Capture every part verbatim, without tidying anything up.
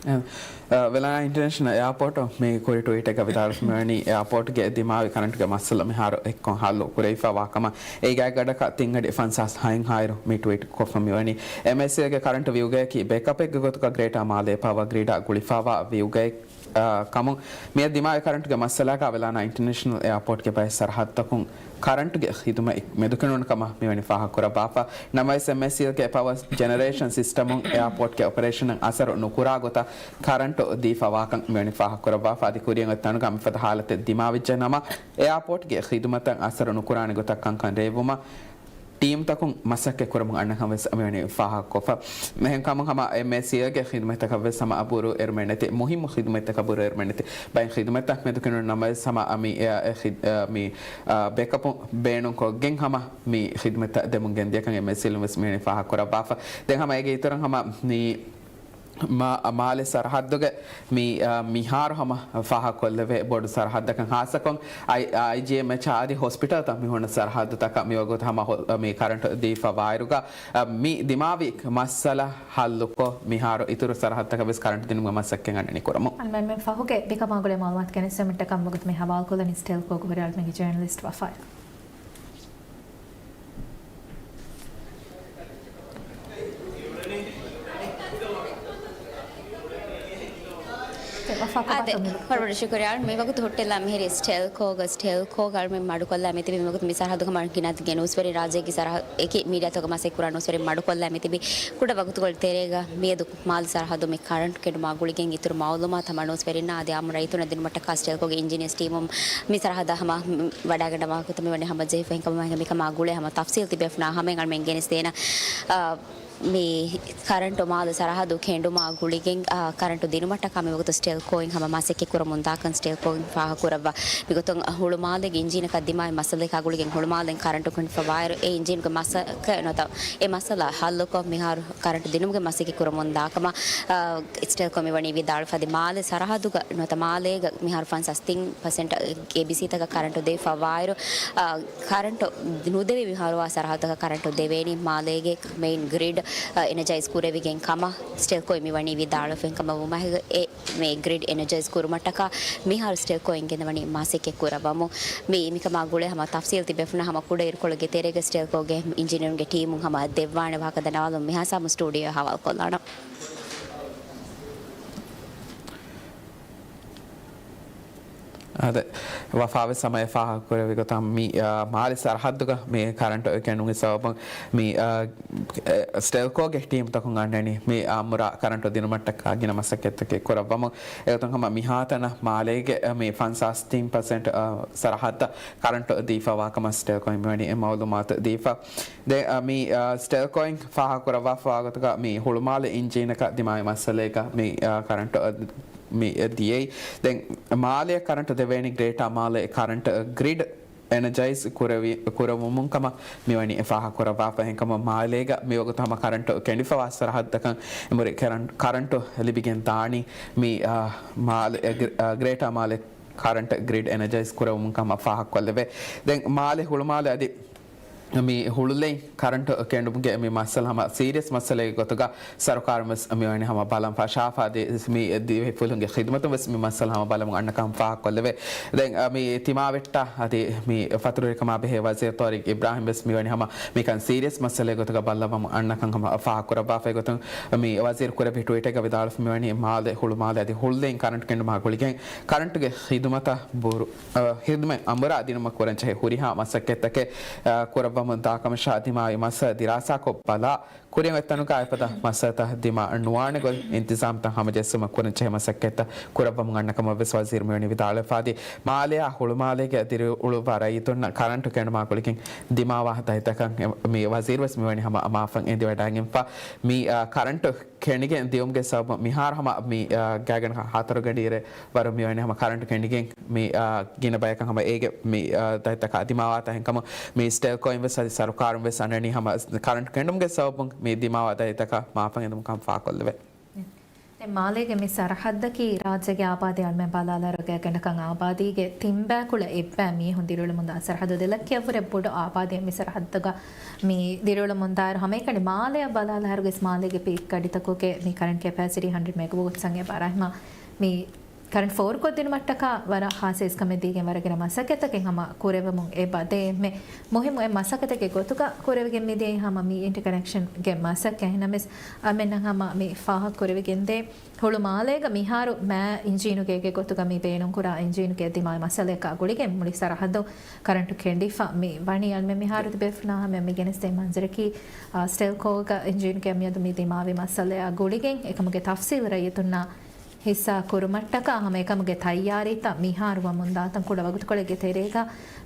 އަ، ވެލާނާ އިންޓަރނޭޝަނަލް އެއާޕޯޓު މި ކުރި ޓުވީޓެއްގަ ވިދާޅުވެފަ މިވަނީ، އެއާޕޯޓްގެ ދިމާވި ކަރަންޓްގެ މައްސަލަ މިހާރު އެއްކޮށް ހައްލު ކުރެވިފަ ވާކަމަށް، އޭގެ ގަޑަކަށް ތިން އަޑި ފަންސާސް ހައިން ހާއިރު މި ޓުވީޓް ކޮށްފަ މިވަނީ. އެމްއޭސީއެލްގެ ކަރަންޓު ވިއުގަޔަކީ ބެކަޕެއްގެ ގޮތުގަ ގްރޭޓާ މާލޭ ޕަވަ ގްރިޑާ ގުޅިފަވާ ވިއުގައެއް، އަ، ކަމުން މިއަދު ދިމާވި ކަރަންޓުގެ މައްސަލާގަ ވެލާނާ އިންޓަރނޭޝަނަލް އެއާޕޯޓްގެ ބައެއް ސަރަހައްދަކުން ކަރަންޓުގެ ޚިދުމަތް މެދުކެނޑުނު ކަމަށް މިވަނީ ފާހަގަކުރައްވާފަ. ނަމަވެސް، އެމްއޭސީއެލްގެ ޕަވަ ޖެނެރޭޝަން ސިސްޓަމުން އެއާޕޯޓްގެ އޮޕަރޭޝަނަށް އަސަރު ނުކުރާ ގޮތަށް ކަރަންޓު ދީފަ ވާކަން މިވަނީ ފާހަގަކުރައްވާފަ. އަދި ކުރިއަށް އޮތް ތަނުގަ މިފަދަ ހާލަތެއް ދިމާވެއްޖެ ނަމަ، އެއާޕޯޓްގެ ޚިދުމަތަށް އަސަރު ނުކުރާނެ ގޮތަށް ކަންކަން ރޭވުމަށް ޓީމްތަކުން މަސައްކަތް ކުރަމުން އަންނަކަން ވެސް މިވަނީ ފާހަގަކޮށްފަ. އެހެން ކަމުން ހަމަ އެމްއޭސީއެލްގެ ޚިދުމަތްތަކަށް ވެސް ހަމަ އަބުރު އެރުމެއް ނެތި، މުހިއްމު ޚިދުމަތްތަކަށް އަބުރު އެރުމެއް ނެތި ބައެއް ޚިދުމަތްތައް މެދުކެނޑުނު ނަމަވެސް ހަމަ އަ، މި، އެ، އެ، ޚިދް-، އެ، މި، އަ، ބެކަޕު ބޭނުންކޮށްގެން ހަމަ މި ޚިދުމަތްތައް ދެމުން ގެންދިޔަކަން އެމްއޭސީއެލް ވެސް މިވަނީ ފާހަގަކުރައްވާފަ. ދެން ހަމަ އޭގެ އިތުރަށް ހަމަ މި މާ-، މާލެ ސަރަހައްދުގެ މި، އާ، މިހާރު ހަމަ ފާހަގަކޮށްލެވޭ ބޮޑު ސަރަހައްދަކަށް ހާއްސަކޮށް އައި-، އައިޖީއެމްއެޗް އަދި ހޮސްޕިޓަލްތައް މިހުންނަ ސަރަހައްދުތަކަށް މިވަގުތު ހަމަ ހޮ-، މި ކަރަންޓު ދީފަ ވާއިރުގަ، އާ، މި ދިމާވި މައްސަލަ ހައްލުކޮށް، މިހާރު އިތުރު ސަރަހައްދަކަށް ވެސް ކަރަންޓު ދިނުމުގެ މަސައްކަތް އަންނަނީ ކުރަމުން. އަންމެން ފަހުގެ ބިކަމާގުޅޭ މައުލޫމާތު ގެނެސްދެމުން ކަން ވަގުތު މި ހަވާލުކޮށްލަނީ ސްޓެލްކޯގެ ހުރިހާ އެޅުމެއްގެ ޖާނަލިސްޓް ވަފާއަށް. އާދެ، ވަރަށް ޝުކުރިއްޔާ. މިވަގުތު ހުއްޓެއްލާ މިހިރީ ސްޓެލްކޯގަ، ސްޓެލްކޯގަ އަޅުމެން މަޑުކޮށްލާ މިތިބީ މިވަގުތު މި ސަރަހައްދު ހަމަ ގިނަ ގެ ނޫސްވެރިން ރާއްޖޭގެ ސަރަހަ-، އެކި މީޑިއާތަކުގެ މަސައްކަތް ކުރާ ނޫސްވެރިން މަޑުކޮށްލާ މިތިބީ. ކުޑަ ވަގުތުކޮޅެއް ތެރޭގަ މިއަދު މާލެ ސަރަހައްދު މި ކަރަންޓު ކެނޑުމާ ގުޅިގެން އިތުރު މައުލޫމާތު ހަމަ ނޫސްވެރިންނާ އަދި އާއްމު ރައްޔިތުންނަށް ދިނުމަށްޓަކާ ސްޓެލްކޯގެ އިންޖިނިއަރސް ޓީމުން މި ސަރަހައްދަށް ހަމަ ވަޑައިގަންނަވާ ގޮތަށް މިވަނީ ހަމަ ޖެހިފަ. އެހެންކަމުން މިކަމާ ގުޅޭ ހަމަ ތަފްސީލް ތިބޭފުޅުންނާ ހަމައިން އަޅުމެން ގެނެސްދޭނަން. އާ، މި ކަރަންޓު މާލެ ސަރަހައްދު ކެނޑުމާ ގުޅިގެން، އާ، ކަރަންޓު ދިނުމަށްޓަކާ މިވަގުތު ސްޓެލްކޯއިން ހަމަ މަސައްކަތް ކުރަމުން ދާކަން ސްޓެލްކޯއިން ފާހަގަކުރައްވާ. މިގޮތުން ހުޅުމާލޭގެ އިންޖީނަކަށް ދިމާވި މައްސަލައަކާ ގުޅިގެން ހުޅުމާލެން ކަރަންޓު ކެނޑިފަ ވާއިރު، އެ އިންޖީނުގެ މަސައްކަތް ނުވަތަ އެ މައްސަލަ ހައްލުކޮށް، މިހާރު ކަރަންޓު ދިނުމުގެ މަސައްކަތް ކުރަމުން ދާކަމަށް، އާ، ސްޓެލްކޯ މިވަނީ ވިދާޅުވެފަ. އަދި މާލެ ސަރަހައްދުގަ ނުވަތަ މާލޭގަ މިހާރު ފަންސާސް ތިން ޕަސެންޓް އޭބީސީތަކަށް ކަރަންޓު ދެވިފަ ވާއިރު، އާ، ކަރަންޓު ނުދެވި މިހާރުވާ ސަރަހައްދަކަށް ކަރަންޓު ދެވޭނީ މާލޭގެ މެއިން ގްރިޑް، އަ، އެނަޖައިޒް ކުރެވިގެން ކަމަށް ސްޓެލްކޯއިން މިވަނީ ވިދާޅުވެފަ. އެހެންކަމަށް ވުމާހެން އެ މެ ގްރިޑް އެނަޖައިޒް ކުރުމަށްޓަކާ މިހާރު ސްޓެލްކޯއިން ގެންދަވަނީ މަސައްކަތް ކުރައްވަމުން. މި، މިކަމާ ގުޅޭ ހަމަ ތަފްސީލް ތިބޭފުނަށް ހަމަ ކުޑަ އިރުކޮޅެއްގެ ތެރޭގަ ސްޓެލްކޯގެ އިންޖިނިއަރުންގެ ޓީމުން ހަމަ ދެއްވާނެ ވާހަކަ ދަންނަވާލަމުން މިހާ ސާމު ސްޓޫޑިއޯއަށް ހަވާލުކޮށްލާނަން. އާދެ، ވަފާވެސް ހަމަ އެ ފާހަގަކުރެއްވި ގޮތަށް މި، އާ، މާލެ ސަރަހައްދުގަ މި ކަރަންޓު ކެނޑުމުގެ ސަބަބުން މި، އާ، އެ، ސްޓެލްކޯގެ ޓީމްތަކުން އަންނަނީ މި އާއްމުރާ ކަރަންޓު ދިނުމަށްޓަކާ ގިނަ މަސައްކަތްތަކެއް ކުރައްވަމުން. އެގޮތުން ހަމަ މިހާތަނަށް މާލޭގެ މި ފަންސާސް ތިން ޕަސެންޓް، އާ، ސަރަހައްދަށް ކަރަންޓު ދީފަ ވާކަމަށް ސްޓެލްކޯ މިވަނީ އެ މައުލޫމާތު ދީފަ. ދެ، އާ، މި، އާ، ސްޓެލްކޯއިން ފާހަގަކުރައްވާފަ ވާގޮތުގަ މި ހުޅުމާލެ އިންޖީނަކަށް ދިމާވި މައްސަލައިގަ މި، އާ، ކަރަންޓު މި ދިޔައީ. ދެން މާލެއަށް ކަރަންޓު ދެވޭނީ ގްރޭޓާ މާލެ ކަރަންޓު ގްރިޑް އެނަޖައިޒް ކުރެވި، ކުރެވުމުން ކަމަށް މިވަނީ ފާހަގަކުރައްވާފަ. އެހެންކަމުން މާލޭގަ މިވަގުތު ހަމަ ކަރަންޓު ކެނޑިފަވާ ސަރަހައްދަކަށް އެނބުރި ކަރަން-، ކަރަންޓު ލިބިގެން ދާނީ މި، އާ، މާލެ، އެ، ގްރ-، އާ، ގްރޭޓާ މާލެ ކަރަންޓު ގްރިޑް އެނަޖައިޒް ކުރެވުމުން ކަމަށް ފާހަގަކޮށްލެވޭ. ދެން މާލެ ހުޅުމާލެ އަދި މި ހުޅުލެއިން ކަރަންޓު ކެނޑުމުގެ މި މައްސަލަ ހަމަ ސީރިއަސް މައްސަލައެއް ގޮތުގަ ސަރުކާރުން ވެސް މިވަނީ ހަމަ ބަލަން ފަށާފަ އަދި މި ދިވެހި ފުލުންގެ ޚިދުމަތުން ވެސް މި މައްސަލަ ހަމަ ބަލަމުން އަންނަކަން ފާހަގަކޮށްލެވޭ. ދެން، އަ، މި ތިމާވެއްޓާ އަދި މި ފަތުރުވެރިކަމާ ބެހޭ ވަޒީރު ޠާރިޤް އިބްރާހިމް ވެސް މިވަނީ ހަމަ މިކަން ސީރިއަސް މައްސަލައެއް ގޮތުގަ ބައްލަވަމުން އަންނަކަން ހަމަ ފާހަގަކުރައްވާފައި ގޮތުން މި ވަޒީރު ކުރެއްވި ޓުވީޓެއްގަ ވިދާޅުވެފަ މިވަނީ މާލެ ހުޅުމާލެ އަދި ހުޅުލެއިން ކަރަންޓު ކެނޑުމާ ގުޅިގެން ކަރަންޓުގެ ޚިދުމަތަށް ބުރު، އަ، ޚިދުމަތް އަނބުރާ ދިނުމަށް ކުރަންޖެހޭ ހުރިހާ މަސައްކަތްތަކެއް، އަ، ކުރައްވަމުން ދާކަމަށާ ދިމާވި މައްސަލަ ދިރާސާކޮށް ބަލާ، ކުރިއަށް އޮތް ތަނުގަ އެފަދަ މައްސަލަތައް ދިމާ ނުވާނެ ގޮތް އިންތިޒާމްތައް ހަމަޖެއްސުމަށް ކުރަންޖެހޭ މަސައްކަތްތައް ކުރައްވަމުން އަންނަ ކަމަށް ވެސް ވަޒީރު މިވަނީ ވިދާޅުވެފަ އަދި މާލެއާ ހުޅުމާލޭގެ ދިރިއުޅުއްވާ ރައްޔިތުންނަށް ކަރަންޓު ކެނޑުމާ ގުޅިގެން ދިމާވާ ދަތިތަކަށް މި ވަޒީރު ވެސް މިވަނީ ހަމަ މާފަށް އެދިވަޑައިގެންފަ. މި، އަ، ކަރަންޓު ކެނޑިގެން ދިޔުމުގެ ސަބަބުން މިހާރު ހަމަ މި، އާ، ގާތްގަނޑަކަށް ހަތަރު ގަޑިއިރެއް ވަރު މިވަނީ ހަމަ ކަރަންޓު ކެނޑިގެން މި، އާ، ގިނަ ބަޔަކަށް ހަމަ އޭގެ މި، އާ، ދަތިތަކާ ދިމާވާތާ އެހެންކަމުން މި ސްޓެލްކޯއިން ވެސް އަދި ސަރުކާރުން ވެސް އަންނަނީ ހަމަ ކަރަންޓު ކެނޑުމުގެ ސަބަބުން މި ދިމާވާ ދަތިތަކަށް މާފަށް އެދުމުގެ ކަން ފާހަގަކޮށްލެވޭ. ދެން މާލޭގެ މި ސަރަހައްދަކީ ރާއްޖޭގެ އާބާދީ އަޅުމެން ބަލާލާއިރު ގާތްގަނޑަކަށް އާބާދީގެ ތިން ބައިކުޅަ އެއްބައި މީހުން ދިރިއުޅެމުންދާ ސަރަހައްދު. ދެ ލައްކައަށްވުރެ ބޮޑު އާބާދީއެއް މި ސަރަހައްދުގަ މި ދިރިއުޅެމުންދާއިރު، ހަމައެކަނި މާލެއަށް ބަލާލާއިރު ވެސް މާލޭގެ ޕީކް ގަޑިތަކުގެ މި ކަރަންޓް ކެޕޭސިޓީ ހަންޑްރެޑް މެގަވޯޓްސް އަށް އެބަ އަރާ ހަމަ މި ކަރަންޓް ފޯރުކޮށްދިނުމަށްޓަކާ ވަރަށް ހާސް އިސްކަމެއް ދީގެން ވަރަށް ގިނަ މަސައްކަތްތަކެއް ހަމަ ކުރެވެމުން އެބަ ދޭ. އެންމެ މުހިއްމު އެއް މަސައްކަތެއްގެ ގޮތުގަ ކުރެވިގެން މިދިޔައީ ހަމަ މި އިންޓަކަނެކްޝަންގެ މަސައްކަތް. އެހެންނަމަވެސް އަޅުމެންނަށް ހަމަ މި ފާހަގަ ކުރެވިގެންދޭ، ހުޅު މާލޭގަ މިހާރު މާ އިންޖީނުގޭގެ ގޮތުގަ މި ބޭނުންކުރާ އިންޖީނުގެ ދިމާވި މައްސަލައަކާ ގުޅިގެން މުޅި ސަރަހައްދު ކަރަންޓު ކެނޑިފަ މި ވަނީ. އަޅުމެން މިހާރު ތިބޭފުޅުންނާ ހަމަ މި ގެނެސްދޭ މަންޒަރަކީ، އާ، ސްޓެލްކޯގަ އިންޖީނުގެ މިއަދު މި ދިމާވި މައްސަލައާ ގުޅިގެން އެކަމުގެ ތަފްސީލް ރައްޔިތުންނާ ހިއްސާ ކުރުމަށްޓަކާ ހަމަ އެކަމުގެ ތައްޔާރީތައް މިހާރު ވަމުން ދާތަން. ކުޑަ ވަގުތުކޮޅެއްގެ ތެރޭގަ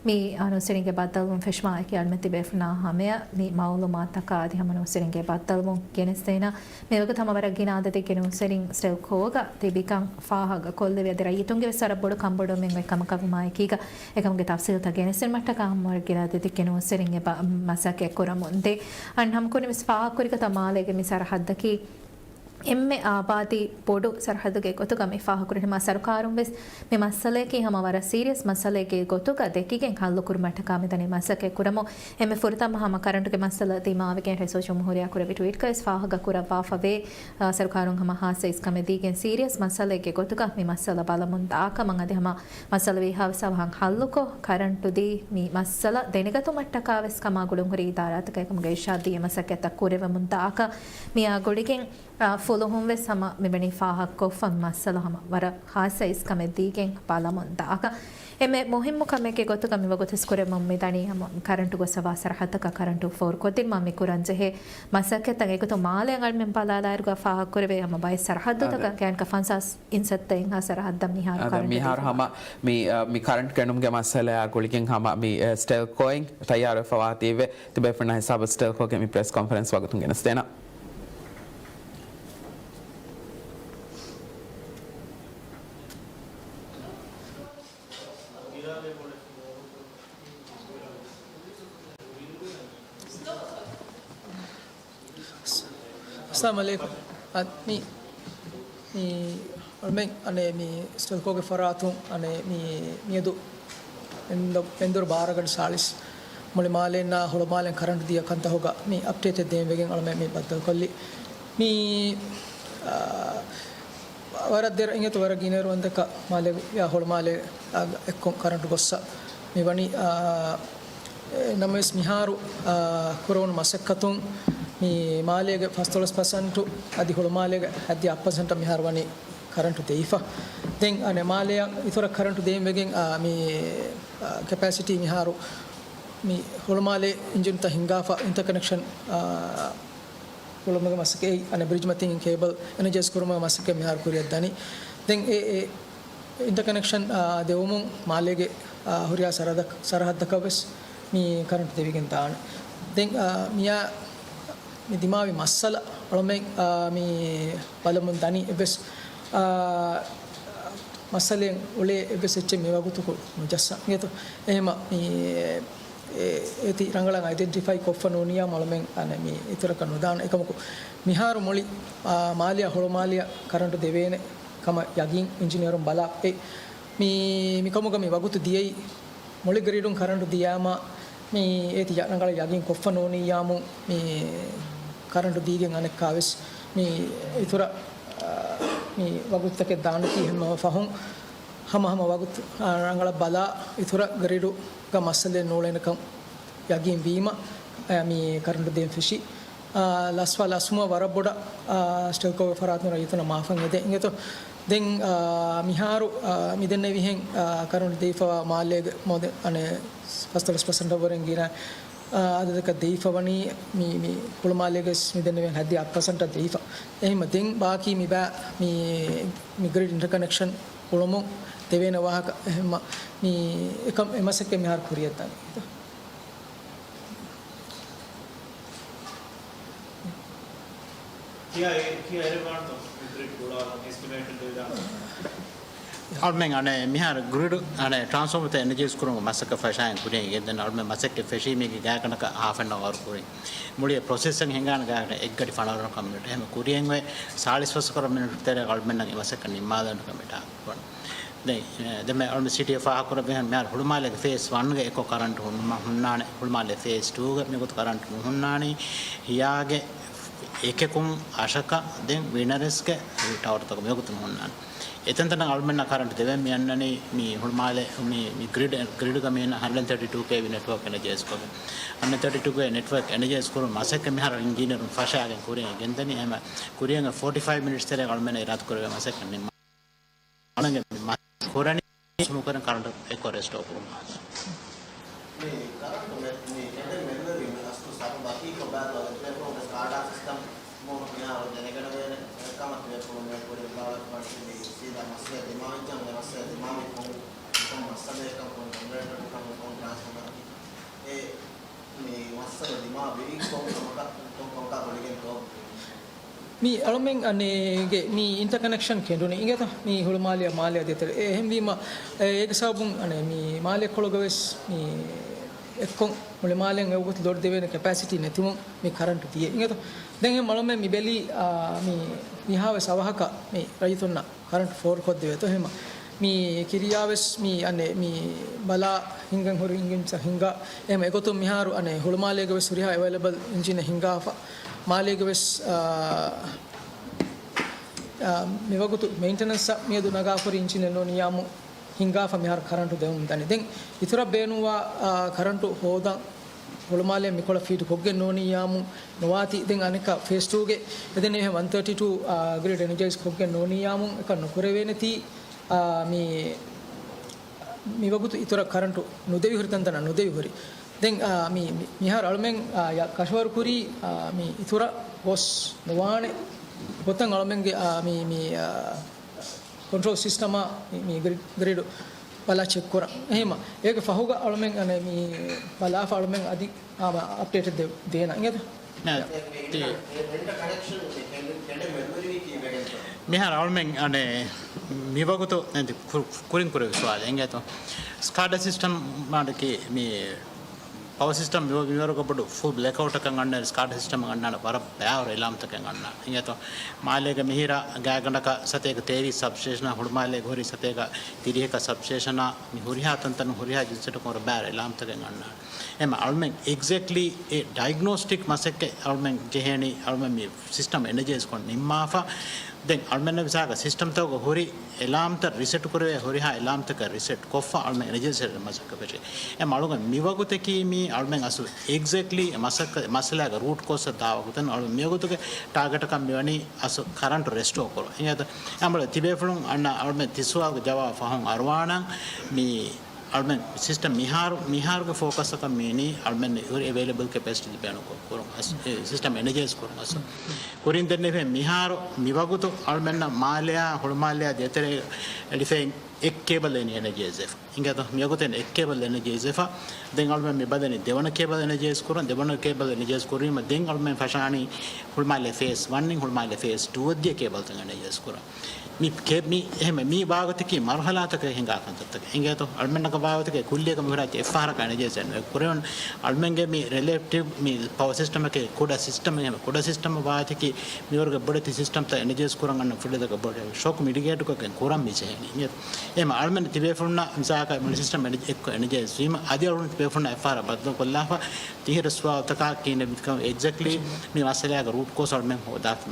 މި، އާ، ނޫސްވެރިންގެ ބައްދަލުވުން ފެށުމާއެކީ އަޅުމެން ތިބޭފުޅުންނާ ހަމަޔަށް މި މައުލޫމާތުތަކާ އަދި ހަމަ ނޫސްވެރިންގެ ބައްދަލުވުން ގެނެސްދޭނަން. މިވަގުތު ހަމަ ވަރަށް ގިނަ އަދަދެއްގެ ނޫސްވެރިން ސްޓެލްކޯގަ ތިބިކަން ފާހަގަ ކޮށްލެވި އަދި ރައްޔިތުންގެ ވެސް ވަރަށް ބޮޑު ކަންބޮޑުވުމެއް އޮތް ކަމަކަށްވުމާއެކީގަ އެކަމުގެ ތަފްސީލްތައް ގެނެސްދިނުމަށްޓަކާ ހަމަ ވަރަށް ގިނަ އަދަދެއްގެ ނޫސްވެރިން އެބަ މަސައްކަތް ކުރަމުންދޭ. އަން ހަމަކުރިން ވެސް ފާހަގަކުރި ގޮތަށް މާލޭގެ މި ސަރަހައްދަކީ އެންމެ އާބާދީ ބޮޑު ސަރަހައްދުގެ ގޮތުގަ މި ފާހަގަކުރި ހަމަ ސަރުކާރުން ވެސް މި މައްސަލައަކީ ހަމަ ވަރަށް ސީރިއަސް މައްސަލައެއްގެ ގޮތުގަ ދެކިގެން ހައްލުކުރުމަށްޓަކާ މިދަނީ މަސައްކަތް ކުރަމުން. އެންމެ ފުރަތަމަ ހަމަ ކަރަންޓުގެ މައްސަލަ ދިމާވެގެން ރައީސް ޖުމްހޫރިއްޔާ ކުރެއްވި ޓްވީޓްގަ ވެސް ފާހަގަ ކުރައްވާފަވޭ، އާ، ސަރުކާރުން ހަމަ ހާއްސަ އިސްކަމެއް ދީގެން ސީރިއަސް މައްސަލައެއްގެ ގޮތުގަ މި މައްސަލަ ބަލަމުން ދާކަމަށް އަދި ހަމަ މައްސަލަ ވީހާވެސް އަވަހަށް ހައްލުކޮށް، ކަރަންޓު ދީ މި މައްސަލަ ދެނެގަތުމަށްޓަކާ ވެސް ކަމާ ގުޅުންހުރި އިދާރާތަކަށް އެކަމުގެ އިރްޝާދް ދީ މަސައްކަތްތައް ކުރެވެމުން ދާކަށް މިއާ ގުޅިގެން އާ، ފުލުހުން ވެސް ހަމަ މިވަނީ ފާހަގަކޮށްފަ މައްސަލަ ހަމަ ވަރަށް ހާއްސަ އިސްކަމެއް ދީގެން ބަލަމުން ދާކަށް. އެންމެ މުހިއްމު ކަމެއްގެ ގޮތުގަ މިވަގުތު ހިސްކުރެވެމުން މިދަނީ ހަމަ ކަރަންޓު ގޮސްފަވާ ސަރަހައްދަކަށް ކަރަންޓު ފޯރުކޮށްދިނުމަށް މި ކުރަންޖެހޭ މަސައްކަތްތައް. އެގޮތުން މާލެ އަޅުމެން ބަލާލާއިރުގަ ފާހަގަކުރެވޭ ހަމަ ބައެއް ސަރަހައްދުތަކަށް ގާތްގަނޑަކަށް ފަންސާސް އިން ސައްތައިންހާ ސަރަހައްދަށް މިހާރު ކަރަންޓު މިހާރު ދީފަ. ހަމަ މި، އަ، މި ކަރަންޓު ކެނޑުމުގެ މައްސަލައާ ގުޅިގެން ހަމަ މި، އެ، ސްޓެލްކޯއިން ތައްޔާރުވެފަވާތީވެ ތިބޭފުޅުންނާ ހިސާބަށް ސްޓެލްކޯގެ މި ޕްރެސް ކޮންފަރެންސް ވަގުތުން ގެނެސްދޭނަން. އައްސަލާމު ޢަލައިކުމް. އަ، މި، މި އަޅުމެން އަނެއް މި ސްޓެލްކޯގެ ފަރާތުން އަނެއް މި މިއަދު މެންދު-، މެންދުރު ބާރަ ގަޑި ސާޅީސް މުޅި މާލެއިންނާ ހުޅުމާލެއިން ކަރަންޓު ދިޔަ ކަންތަކުގަ މި އަޕްޑޭޓެއް ދޭން ވެގެން އަޅުމެން މި ބައްދަލުކޮށްލީ. މި، އާ، ވަރަށް ދެރަ އިނގޭތޯ ވަރަށް ގިނަ އިރު ވަންދެކަ މާލެ ޔާ ހުޅުމާލެ، އާ، އެއްކޮށް ކަރަންޓު ގޮއްސަ މި ވަނީ، އާ، އެ، ނަމަވެސް މިހާރު، އާ، ކުރެވުނު މަސައްކަތުން މި މާލޭގެ ފަސްދޮޅަސް ޕަސެންޓު އަދި ހުޅުމާލޭގެ ހަތްދިހަ އަށް ޕަސެންޓަށް މިހާރު ވަނީ ކަރަންޓު ދެވިފަ. ދެން އަނެއް މާލެއަށް އިތުރަށް ކަރަންޓު ދޭން ވެގެން، އާ، މި، އާ، ކެޕޭސިޓީ މިހާރު މި ހުޅުމާލެ އިންޖިންތައް ހިންގާފަ އިންޓަކަނެކްޝަން، އާ، ކުޅުމުގެ މަސައްކަތް އަނެއް ބްރިޖް މަތިން ކޭބަލް އެނަޖައިޒް ކުރުމުގެ މަސައްކަތް މިހާރު ކުރިއަށް ދަނީ. ދެން އެ، އެ އިންޓަކަނެކްޝަން، އާ، ދެވުމުން މާލޭގެ، އާ، ހުރިހާ ސަރަހައްދަ-، ސަރަހައްދަކަށް ވެސް މި ކަރަންޓު ދެވިގެން ދާނެ. ދެން، އާ، މިއާ މި ދިމާވި މައްސަލަ އަޅުމެން، އާ، މި ބަލަމުން ދަނީ އެއްވެސް، އާ، މައްސަލައެއް އުޅޭ އެއްވެސް އެއްޗެއް މިވަގުތުކު ނުޖައްސަން އިނގޭތޯ. އެހެމަ މި އެ-، އޭތި ރަނގަޅަށް އައިޑެންޓިފައި ކޮށްފަ ނޫނިއްޔާ މަޅުމެން އަނެއް މި އިތުރަކަށް ނުދާނެ. އެކަމަކު މިހާރު މުޅި، އާ، މާލެއާ ހުޅުމާލެއަށް ކަރަންޓު ދެވޭނެ ކަމަށް ޔަގީން އިންޖިނިއަރުން ބަލާ އެ މި، މިކަމުގަ މި ވަގުތު ދިޔައީ މުޅި ގްރިޑުން ކަރަންޓު ދިޔާމަ މި އޭތި ރަނގަޅަށް ޔަގީން ކޮށްފަ ނޫނިއްޔާމު މި ކަރަންޓު ދީގެން އަނެއްކާވެސް މި އިތުރަށް، އާ، މި ވަގުތުތަކެއް ދާނެތީ ހަމަ ފަހުން ހަމަ ހަމަ ވަގުތު، އާ، ރަނގަޅަށް ބަލާ އިތުރަށް ގްރިޑުގަ މައްސަލައެއް ނޫޅޭނެކަން ޔަގީން ވީމަ، އާ، މި ކަރަންޓު ދޭން ފެށި، އާ، ލަސްވާ ލަސްވުމަށް ވަރަށް ބޮޑަށް، އާ، ސްޓެލްކޯގެ ފަރާތުން ރައްޔިތުންނަށް މާފަން އެދެން އިނގޭތޯ. ދެން، އާ، މިހާރު، އާ، މިދެންނެވިހެން، އާ، ކަރަންޓު ދެވިފަވާ މާލޭގެ މޮދެ-، އަނެއް ފަސްދޮޅަސް ޕަސެންޓަށް ވުރެން ގިނަ، އާ، އަދަދަކަށް ދެވިފަ ވަނީ މި، މި ހުޅުމާލޭގެ މިދެންނެވިހެން ހަތްދިހަ އަށް ޕަސެންޓަށް ދެވިފަ. އެހެންމަ ދެން ބާކީ މިބާ މި، މި ގްރިޑް އިންޓަކަނެކްޝަން ހުޅުމުން ދެވޭނެ ވާހަކަ އެހެންމަ މި އެކަމް އެ މަސައްކަތް މިހާރު ކުރިއަށްދާނެ. ކިޔާ އެ-، ކިޔާ އެރެވާންތޯ މި ގްރިޑް ގުޅާލަން އެސްޓިމޭޓް ދެވިދާނެ؟ އަޅުމެން އަނެއް މިހާރު ގްރިޑް އަނެއް ޓްރާންސްފޯމަރތައް އެނަޖައިޒް ކުރުމުގެ މަސައްކަތް ފަށާއިން ކުރިޔަށް ގެންދަނީ. އަޅުމެން މަސައްކަތް ފެށީ މީގެ ގާތްގަނޑަކަށް ހާފް އެން އަވަރު ކުރިން. މުޅި ޕްރޮސެސްއަށް ހިނގާނެ ގާތްގަނޑަކަށް އެއްގަޑި ފަނަރަ ކަމެއް. އެހެން ކުރިޔަށް އޮތް ސާޅީސް ފަސް އަކަރަ މިނެޓު ތެރޭގަ އަޅުމެންނަށް އެ މަސައްކަތް ނިންމާލަން ކަމެއް ޓާގެޓް ކުރަން. ދެން، އެ، ދެން މި އަޅުމެން ސިޓީއަށް ފާހަގަކުރެއްވިހެން މިހާރު ހުޅުމާލޭގެ ފޭސް ވަންގެ އެއްކޮށް ކަރަންޓު ހުންމަ-، ހުންނާނެ. ހުޅުމާލޭ ފޭސް ޓޫގެ މިވަގުތު ކަރަންޓު ނުހުންނާނީ. ހިޔާގެ އެކެކުން އަށަކަށް ދެން ވިނަރެސްގެ ޓަވަރުތަކުން މިވަގުތު ނުހުންނާނެ. އެތަންތަނަށް އަޅުމެންނަށް ކަރަންޓު ދެވެން މި އަންނަނީ މި ހުޅުމާލޭ މި، މި ގްރިޑް، ގްރިޑްގަ މި އަންނަ ހަންޑްރެޑް ތާޓީ ޓޫ ކޭވީ ނެޓްވޯކް އެނަޖައިޒް ކޮށްގެން. ހަންޑްރެޑް ތާޓީ ޓޫ ކޭވީ ނެޓްވޯކް އެނަޖައިޒް ކުރުމަށް މަސައްކަތް މިހާރު އިންޖީނިއަރުން ފަށާގެން ކުރިޔަށް ގެންދަނީ. އެހެން ކުރިޔަށް ފޯޓީ ފައިވް މިނިޓްސް ތެރޭގަ އަޅުމެން އިރާދަ ކުރެވޭ މަސައްކަތް ނިންމާ. އަޅުމެން މަސައްކަތް ކުރަނީ ސުނުކުރަން ކަރަންޓު އެއްކޮށް ރެސްޓޯ ކުރުމަށް. މި ކަރަންޓު މެ-، މި ކެނޑެން މެދުވެރިން އަސްލު ސަރު ދަޤީޤަށް ބައި ބަލަން ދެފުޅުން ވެސް ކާޑާ ސިސްޓަމް މޯ މިހާރު ދެނެގަނެވޭނެ. އެކަމަށް ދެފުޅުން މެ ކުރި ބާވަތު ވަން މި ސީދާ މައްސަލަ ދިމާވެއްޖަން އެ މައްސަލަ ދިމާވީ ކޮން، ކޮން މައްސަލައެއްކަން ކޮން ޖެނެރޭޓަރު ކަމުން ކޮން ޓްރާންސްފޯމަރ އެ މި މައްސަލަ ދިމާވީ ކޮން ކަމަކަށް ކޮން ކަމަކާ ގުޅިގެންތޯ؟ މި އަޅުމެން އަނެއްގެ މި އިންޓަކަނެކްޝަން ކެނޑުނީ އިނގޭތަ؟ މި ހުޅުމާލެއަށް މާލެއަށް ދޭތެރޭ. އެ އެހެންވީމަ، އެ، އޭގެ ސަބަބުން އަނެއް މި މާލެ ކޮޅުގަ ވެސް މި އެއްކޮށް މުޅި މާލެއަށް އެވަގުތު ލޯޑް ދެވޭނެ ކެޕޭސިޓީ ނެތުމުން މި ކަރަންޓު ދިޔަ އިނގޭތަ؟ ދެން އެ އަޅުމެން މި ބެލީ، އާ، މި މިހާވެސް އަވަހަކަށް މި ރައްޔިތުންނަށް ކަރަންޓު ފޯރުކޮށްދެވޭތޯ. އެހެމަ މި ކިރިޔާވެސް މި އަނެއް މި ބަލާ ހިނގަން ހުރި އިންޖިންސް ހިނގާ. އެހެމަ އެގޮތުން މިހާރު އަނެއް ހުޅުމާލޭގަ ވެސް ހުރިހާ އެވައިލަބަލް އިންޖިނެއް ހިނގާފަ. މާލޭގަ ވެސް، އާ، އާ، މިވަގުތު މެއިންޓެނަންސްއަށް މިއަދު ނަގާފަ ހުރި އިންޖިނެއް ނޫނިއްޔާމު ހިނގާފަ މިހާރު ކަރަންޓު ދެވުން ދަނީ. ދެން އިތުރަށް ބޭނުންވާ، އާ، ކަރަންޓު ހޯދަން ހުޅުމާލެ މިކޮޅަށް ފީޑް ކޮށްގެން ނޫނިއްޔާމު ނުވާތީ. ދެން އަނެއްކާ ފޭސް ޓޫގެ އެދެން އެހެން ވަން ތާޓީ ޓޫ، އާ، ގްރިޑް އެނަޖައިޒް ކޮށްގެން ނޫނިއްޔާމު އެކަން ނުކުރެވޭނެތީ، އާ، މި މިވަގުތު އިތުރަށް ކަރަންޓު ނުދެވި ހުރި ތަންތަނަށް ނުދެވި ހުރި. ދެން، އާ، މި، މި، މިހާރު އަޅުމެން، އާ، ޔަ-، ކަށަވަރު ކުރީ، އާ، މި އިތުރަށް ގޮސް ނުވާނެ ގޮތަށް އަޅުމެންގެ، އާ، މި، މި، އާ، ކޮންޓްރޯލް ސިސްޓަމާ މި، މި ގްރި-، ގްރިޑު ބަލާ ޗެކް ކުރަން. އެހެމަ އޭގެ ފަހުގަ އަޅުމެން އަނެއް މި ބަލާފަ އަޅުމެން އަދި އާ، އަޕްޑޭޓެއް ދޭ-، ދޭނަ އިނގޭތަ؟ މިހާރު އަޅުމެން އަނެއް މިވަގުތު އެދި ކު-، ކުރިން ކުރެވި ސުވާލެއް އިނގޭތޯ؟ ސްކާޑާ ސިސްޓަމް މާޑަކީ މި ޕަވަ ސިސްޓަމް މި-، މިވަރުގަ ބޮޑު ފުލް ބްލެކްއައުޓަކަށް އަންނަ ސްކާޑާ ސިސްޓަމް އަންނާނެ ވަރަށް ބާރު އެލާމްތަކެއް އަންނާނެ އިނގޭތޯ؟ މާލޭގަ މިހިރަ ގާތްގަނޑަކަށް ސަތޭކަ ތޭވީސް ސަބްސްޓޭޝަނާ ހުޅުމާލޭގަ ހުރި ސަތޭކަ ތިރީހަކަށް ސަބްސްޓޭޝަނާ މި ހުރިހާ ތަންތަނުން ހުރިހާ ޖެންސެޓަކުން ވަރަށް ބާރު އެލާމްތަކެއް އަންނާނެ. އެމަ އަޅުމެން އެގްޒެކްޓްލީ އެ ޑައިގްނޯސްޓިކް މަސައްކަތް އަޅުމެން ޖެހޭނީ އަޅުމެން މި ސިސްޓަމް އެނަޖައިޒް ކޮށް ނިންމާފަ. ދެން އަޅުމެންނަށް މިސާލަކަށް ސިސްޓަމްތަކުގަ ހުރި އެލާމްތައް ރިސެޓް ކުރެވޭ ހުރިހާ އެލާމްތަކަށް ރިސެޓް ކޮށްފަ އަޅުމެން އެނަޖައިޒް މަސައްކަތް ފެށޭ. އެ މަޅުގަ މިވަގުތަކީ މީ އަޅުމެން އަސްލު އެގްޒެކްޓްލީ އެ މަސައްކަ-، މައްސަލާގެ ރޫޓް ކޯސް ދާ ވަގުތު އަޅުމެން މިވަގުތުގެ ޓާގެޓަކަށް މިވަނީ އަސްލު ކަރަންޓު ރެސްޓޯ ކުރުން. އެހެން އަމަޅު ތިބޭފުޅުން އަންނަ އަޅުމެން ތި ސުވާލުގެ ޖަވާބު ފަހުން އަރުވާނަން މީ އަޅުމެން ސިސްޓަމް މިހާރު، މިހާރުގެ ފޯކަސްއަކަށް މީނީ އަޅުމެން ހުރި އެވެއިލަބަލް ކެޕޭސިޓީ ބޭނުން ކުރުން އަސް-، އެ، ސިސްޓަމް އެނަޖައިޒް ކުރުން އަސް-، އެ، ކުރިން ދެންނެވި މިހާރު މިވަގުތު އަޅުމެންނަށް މާލެއާ ހުޅުމާލެއާ ދޭތެރޭ އެޅިފައި އެއް ކޭބަލް އެނި އެނަޖައިޒް ވެފަ. އިނގޭތޯ މިވަގުތެއް އެއް ކޭބަލް އެނަޖައިޒް ވެފަ. ދެން އަޅުމެން މި ބަލަނީ ދެވަނަ ކޭބަލް އެނަޖައިޒް ކުރަން، ދެވަނަ ކޭބަލް އެނަޖައިޒް ކުރީމަ ދެން އަޅުމެން ފަށާނީ ހުޅުމާލެ ފޭސް ވަންއިން ހުޅުމާލެ ފޭސް ޓޫއަށް ދިޔަ ކޭބަލްތައް އެނަޖައިޒް ކުރަން. މި ކޭ-، މި އެހެން މި ވާގޮތަކީ މަރުހަލާތަކަށް ހިނގާ ކަންތައްތަކެއް. އިނގޭތޯ އަޅުމެންނަކަށް ވާގޮތަކީ ކުއްލިއަކަށް މިހުރާ އެއްފަހަރަކަށް އެނަޖައިޒް އެއް ކުރެވުނު. އަޅުމެންގެ މި ރިލޭޓިވް މި ޕަވަ ސިސްޓަމަކީ ކުޑަ ސިސްޓަމެއް. އެހެން ކުޑަ ސިސްޓަމަށް ވާގޮތަކީ މިވަރުގެ ބޮޑެތި ސިސްޓަމްތައް އެނަޖައިޒް ކުރަން އަންނަ ފުޑެތަކަށް ބޮޑެ ޝޮކް މިޓިގޭޓްކޮށްގެން ކުރަން މި ޖެހެނީ. އެހެން އަޅުމެން ތިބޭފުޅުންނަށް މިސާލަކަށް މުޅި ސިސްޓަމް އެނަޖަ-، އެއްކޮށް އެނަޖައިޒް ވީމަ އަދި އަޅުގަނޑު ތިބޭފުޅުންނަށް އެއްފަހަރަށް ބައްދަލުކޮށްލާފަ ތިހިރަ ސުވާލުތަކާ ކިހިނެއް މިކަން އެގްޒެކްޓްލީ މި މައްސަލާގެ ރޫޓް ކޯސް އަޅުމެން ހޯދާފަ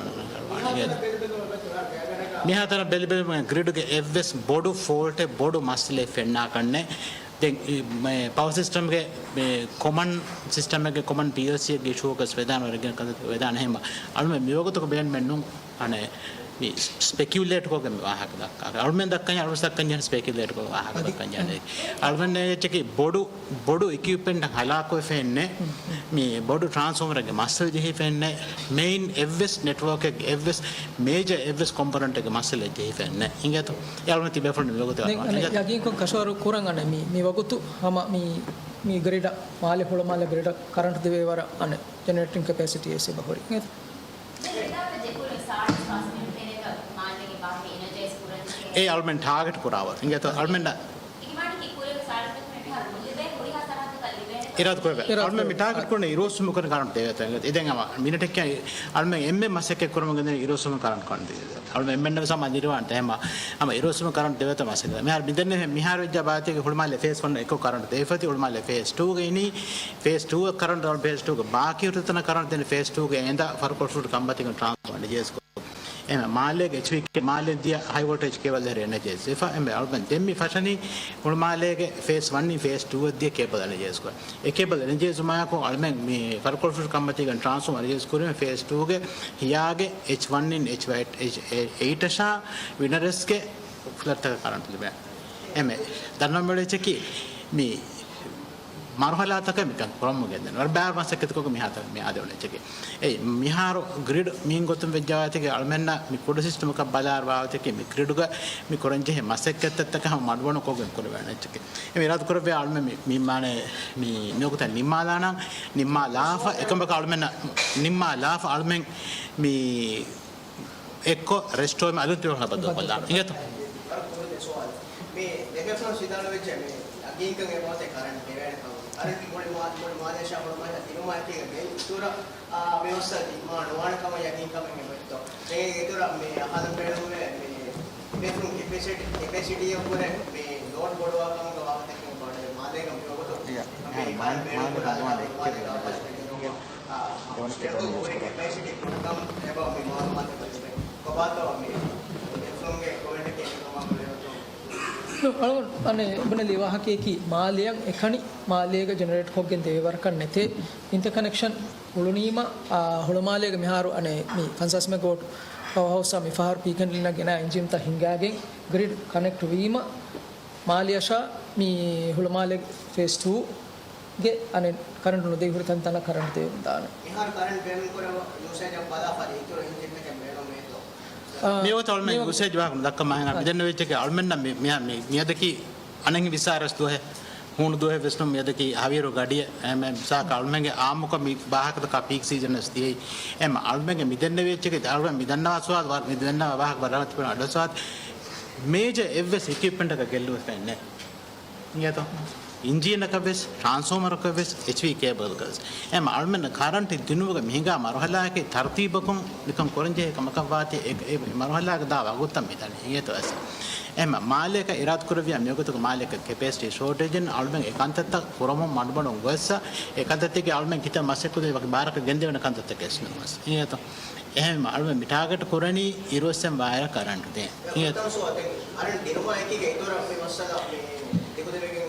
މިހާތަނަށް ބެލިބެލުމުން ގްރިޑްގެ އެއްވެސް ބޮޑު ފޯލްޓެއް ބޮޑު މައްސަލައެއް ފެންނާކަށްނެއް. ދެން މި ޕަވަ ސިސްޓަމްގެ މި ކޮމަން ސިސްޓަމެއްގެ ކޮމަން ޕީއެލްސީއެއްގެ އިޝޫއަކަސް ވެދާނެ ވަރެއްގެ ކަންތައް ވެދާނެ ހެމަ. އަޅުމެން މިވަގުތުގަ ބޭނުމެއް ނޫން. އަނެއް މި ސްޕެކިއުލޭޓްކޮށްގެން މި ވާހަކަ ދައްކާ. އަޅުމެން ދައްކަން އަޅުމެން ދައްކަން ސްޕެކިއުލޭޓްކޮށް ވާހަކަ ދައްކަން ޖާނެ. އަޅުމެން އެއްޗަކީ ބޮޑު، ބޮޑު އިކްއިޕްމަންޓް ހަލާކުވެފައެއްނެ. މި ބޮޑު ޓްރާންސްފޯމަރެއްގެ މައްސަލަ ޖެހިފައެއްނެ. މެއިން އެއްވެސް ނެޓްވޯކެއްގެ އެއްވެސް މޭޖަ އެއްވެސް ކޮމްޕޮނެންޓެއްގެ މައްސަލަ ޖެހިފައެއްނެ. އިނގޭތޯ؟ އެ އަޅުމެން ތިބޭފުޅުން މިވަގުތު ދެން އަނެއް ޔަގީންކޮށް ކަށަވަރު ކުރަން އަނެއް މި، މި ވަގުތު ހަމަ މި، މި ގްރިޑަށް މާލެ ހުޅުމާލެ ގްރިޑަށް ކަރަންޓު ދެވޭ ވަރަށް އަނެއް ޖެނެރޭޓިން ކެޕޭސިޓީ އެއްސެއް ބަހުރި. ދެން އެތާގަ ޖެކުރެ ސާޅީސް ފަސް މިނިޓް ތެރޭގަ މާލޭގެ ބާހި އެނަޖައިޒް ކުރަންޖެހޭ. އެ އަޅުމެން ޓާގެޓް ކުރާ ވަރު. އިނގޭތޯ އަޅުމެންނަށް އިރާދަ ކުރެވޭ. އަޅުމެން މި ޓާގެޓް ކުރަނީ އިރުއޮއްސުމުގެ ކަރަންޓް ދެވޭތޯ. އިނގޭތޯ އިދެން އަމަ މިނެޓެއްގެ އަޅުމެން މި ޓާގެޓް ކުރަނީ އިރުއޮއްސުމުގެ ކަރަންޓް ދެވޭތޯ. އަޅުމެން އެންމެ މަސައްކަތް ކުރަމުން ގެންދަނީ އިރުއޮއްސުމުގެ ކަރަންޓް ދެވޭތޯ މަސައްކަތް. މިހާރު މިދެންނެވި މިހާރު ވެއްޖާ ބާތީގެ ހުޅުމާލެ ފޭސް ވަން އެއްކޮށް ކަރަންޓް ދެވިފަތި ހުޅުމާލެ ފޭސް ޓޫގަ އިނީ. ފޭސް ޓޫ ކަރަންޓް ދެވަން ފޭސް ޓޫގެ ބާކީ ހުރިތަނަށް ކަރަންޓް ދޭނެ ފޭސް ޓޫގެ އެނދަ ފަރުކޮށްފުށު ކަނބަތިގެން ޓްރާންސްފޯމަރ އެންޑް އެޗް އޭސް މާލޭގެ އެޗްވީ މާލެ ދިޔަ ހައި ވޯލްޓޭޖް ކޭބަލް ދޭ އެން އެޗް އޭސް އެފަ އެންމެ އަޅުގަނޑު ދެން މި ފަށަނީ ހުޅުމާލޭގެ ފޭސް ވަން އިން ފޭސް ޓޫ އަށް ދިޔަ ކޭބަލް އެން އެޗް އޭސް ކޮށް. އެ ކޭބަލް އެން އެޗް އޭސް ވުމާއެކު އަޅުމެން މި ފަރުކޮށްފުށު ކަނބަތީގެން ޓްރާންސްފޯމަރ އެން އެޗް އޭސް ކުރީމަ ފޭސް ޓޫގެ ހިޔާގެ އެޗް ވަން އިން އެޗް އެއިޓް އަށާ ވިނަރަސްގެ ފްލެޓްތަކަށް ކަރަންޓް ލިބޭ. އެމެ ދަންނަމެޅެއްޗަކީ މި މަރުހަލާތަކަށް މިކަން ކުރަމުން ގެންދަން. ވަރަށް ބާރު މަސައްކަތަކުގެ މިހާތަނަށް މި އާދެވުނު އެއްޗެކޭ. އެއް މިހާރު ގްރިޑް މިން ގޮތުން ވެއްޖާވާތީގެ އަޅުމެންނަށް މި ކުޑަ ސިސްޓަމަކަށް ބަލާއިރު ވާވަތަކީ މި ގްރިޑުގަ މި ކުރަންޖެހޭ މަސައްކަތްތައްތަކަށް ހަމަ މަޑުވަނު ކޮށްގެން ކުރެވޭނެ އެއްޗެކޭ. އެ އިރާދަ ކުރެއްވިޔާ އަޅުމެން މި، މި މާނަ މި، މިވަގުތަށް ނިންމާލާނަން، ނިންމާލާފަ އެކަމަކަށް އަޅުމެންނަށް ނިންމާލާފަ އަޅުމެން މި އެއްކޮށް ރެސްޓޯމެ އަލުން ތިބޭފުޅުން ބައްދަލުކޮށްލާނަން. އިނގޭތޯ؟ ވަރަށް ކުރު ދެ ސުވާލު. މި ދެބޭފުޅުން ސީދާނު ވެއްޖެ މި ޔަގީންކަން އެބައޮތޭ ކަރަންޓް ދެވޭނެ ކަމަށް. ކަރަންޓް މުޅި މާ-، މުޅި މާލޭޝާ ހުޅުމާލޭ ދިނުމާއެކީގަ މި އިތުރަށް، އާ، މި މައްސަލަ ނިންމާ ނުވާނެ ކަމަށް ޔަގީންކަމެއް އެބައޮތްތޯ؟ އޭގެ އިތުރަށް މި އަހާލަން ބޭނުންވޭ މި ދެބޭފުޅުން ކެޕޭސިޓީ، ކެޕޭސިޓީއަށްވުރެ މި ލޯޑް ބޮޑުވާ ކަމުގަ ވާހަކަ ދެއްކެވި ބޮޑު މާލޭގަ މިވަގުތު މި ކަރަންޓް ބޭނުން ކުރާ ހުޅުމާލޭ ދިނުމަށް. ނު، އަޅުގަނޑު އަނެއް ބުނެލި ވާހަކަޔަކީ މާލެއަށް އެކަނި މާލޭގަ ޖެނެރޭޓް ކޮށްގެން ދެވޭ ވަރަކަށް ނެތޭ. އިންޓަކަނެކްޝަން ހުޅުނީމަ، އާ، ހުޅުމާލޭގަ މިހާރު އަނެއް މި ކަންސާސް މެގަވޮޓް ޕަވަރ ހައުސްއާ މި ފަހަރު ޕީކް ހެންޑްލިންއަށް ގެނައި އިންޖީންތައް ހިންގާގެން ގްރިޑް ކަނެކްޓް ވީމަ، މާލެއަށާ މި ހުޅުމާލޭ ފޭސް ޓޫ ގެ އަނެއް ކަރަންޓު ނުދެވި ހުރި ތަންތަނަށް ކަރަންޓު ދެވެމުން ދާނެ. މިހާރު ކަރަންޓް ބޭނުން ކުރާ ޔޫސޭޖަށް ބަލާފަ އިތުރު އިންޖިންތަކެއް ބޭނުންވޭތޯ؟ އާ، މިވަގުތު އަޅުމެން މިވަގުތު ޔޫސޭޖް ވާހަކަ ދައްކަމާ ހިނގާ މިދެންނެވި އެއްޗެކޭ އަޅުމެންނަށް މި-، މި-، މި-، މިއަދަކީ އަނެއް ވިސާރަސް ދުވަހެއް، ހޫނު ދުވަހެއް ވެސް ނޫން މިއަދަކީ ހަވީރު ގަޑިއެއް. އެމެ މިސާކަށް އަޅުމެންގެ އާއްމުކޮށް މި ވާހަކަތަކާ ޕީކް ސީޒަން ވެސް ދިޔައީ. އެމް އަޅުމެންގެ މިދެންނެވި އެއްޗެކޭ އަޅުމެން މިދަންނަވާ ސުވާލު ވާ-، މިދަންނަވާ ވާހަކަ ބަލާ ތިބުނު އަޑު ސުވާލު. މޭޖަ އެއްވެސް އިކްއިޕްމަންޓަކަށް ގެއްލުވެފައެއް ނެތް. އިނގޭތޯ؟ އިންޖީނަކަށް ވެސް، ޓްރާންސްފޯމަރަކަށް ވެސް، އެޗްވީ ކޭބަލްގަ ވެސް. އެމް އަޅުމެންނަށް ކަރަންޓް ދިނުމުގެ މި ހިނގާ މަރުހަލާއަކީ ތަރުތީބަކުން ނިކަން ކުރަންޖެހޭ ކަމަކަށްވާތީ އެ، އެ މަރުހަލާގަ ދާ ވަގުތުތައް މިދަނީ. އިނގޭތޯ އަސް؟ އެމް މާލޭކަށް އިރާދަކުރެއްވިޔާ މިވަގުތުގެ މާލޭކަ ކެޕޭސިޓީ ޝޯޓޭޖެއް ނެތް އަޅުމެން އެ ކަންތައްތައް ކުރަމުން މަޑުމަޑުން ގޮއްސަ، އެ ކަންތައްތަކެއް އަޅުމެން ކިތައް މަސައްކަތް ވަކި ބާރަކަށް ގެންދެވޭނެ ކަންތައްތަކެއް ނޫން އަސް. އިނގޭތޯ؟ އެހެން އަޅުމެން މި ޓާގެޓް ކުރަނީ އިރުއޮއްސެން ވާއިރަށް ކަރަންޓް ދޭން. އިނގޭތޯ؟ ކަރަންޓް ދިނުމާ އެކީގަ އިތުރަށް މި މައްސަލަ މި ދިގުދެވިގެން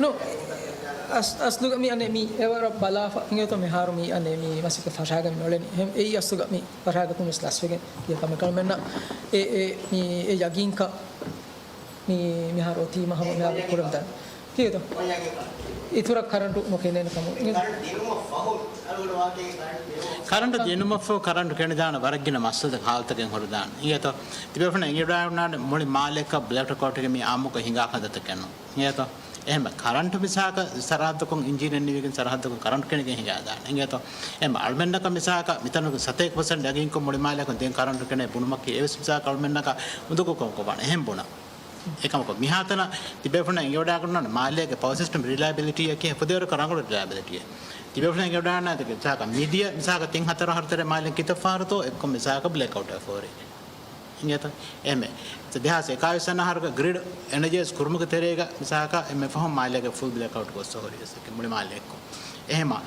ނު، އަސް-، އަސްލުގަ މި އަނެއް މި އެވަރަށް ބަލާފަ އިނގޭތޯ މިހާރު މި އަނެއް މި މަސައްކަތް ފަށާގެން މިއުޅެނީ. އެހެން އެއީ އަސްލުގަ މި ފަށާގަތުން ވެސް ލަސްވެގެން ކިޔަ ކަމެއް އަޅުމެންނަށް އެ، އެ، މި އެ ޔަގީންކަން މި މިހާރު އޮތީމަ ހަމަ މިހާރު ކުރަން ދާން. ކީއްތޯ؟ އިތުރަށް ކަރަންޓު ނުކެނޑޭނެ ކަމުން. ކަރަންޓު ދިނުމަށްފަހު، ކަރަންޓު ދިނުމަށްފަހު ކަރަންޓު ކެނޑިދާނެ ވަރަށް ގިނަ މައްސަލަތައް ހާލަތަކެއް ހުރިދާނެ. އިނގޭތޯ؟ ތިބޭފުޅުން އެނގިވަޑައިގަންނާނެ މުޅި މާލެއަކަށް ބްލެކް ޓޮޕް ކޯޓްގެ މި އާއްމުކޮށް ހިނގާ ކަންތައްތަކެއް ނޫން. އިނގޭތޯ؟ އެހެން ކަރަންޓު މިސާކަށް ސަރަހައްދަކުން އިންޖީނެއް ނިވިގެން ސަރަހައްދަކުން ކަރަންޓު ކެނޑިގެން ހިނގާދާނެ. އިނގޭތޯ؟ އެހެން އަޅުމެންނަކަށް މިސާކަށް މިތަނުގެ ސަތޭކަ ޕަސެންޓް ޔަގީންކޮށް މުޅި މާލެއަކުން ދެން ކަރަންޓު ކެނޑޭ ބުނުމަކީ އެވެސް މިސާކަށް އަޅުމެންނަކަށް އުނދަގޫކަމަކަށް ވާނެ. އެހެން ބުނަން. އެކަމަކު، މިހާތަނަށް ތިބޭފުޅުންނަށް އެނގިވަޑައިގަންނަވާނެ މާލޭގެ ޕަވަރ ސިސްޓަމް ރިލައިބިލިޓީއަކީ ފުދޭވަރަކަށް ރަނގަޅު ރިލައިބިލިޓީއެއް. ތިބޭފުޅުން އެނގިވަޑައިގަންނާނެ މިސާކަށް މިދިޔަ މިސާކަށް ތިން ހަތަރު އަހަރު ތެރޭ މާލެއިން ކިތައް ފަހަރުތޯ އެއްކޮށް މިސާކަށް ބްލެކް އައުޓް އެއް ފޯރި. އިނގޭތޯ؟ އެހެން ދެހާސް އެކާވީސް ވަނަ އަހަރުގެ ގްރިޑް އެނަޖައިޒް ކުރުމުގެ ތެރޭގަ މިސާކަށް އެންމެ ފަހުން މާލޭގެ ފުލް ބްލެކް އައުޓް ގޮއްސަ ހުރި އެސެކެ މުޅި މާލެއަކު. އެހެމަ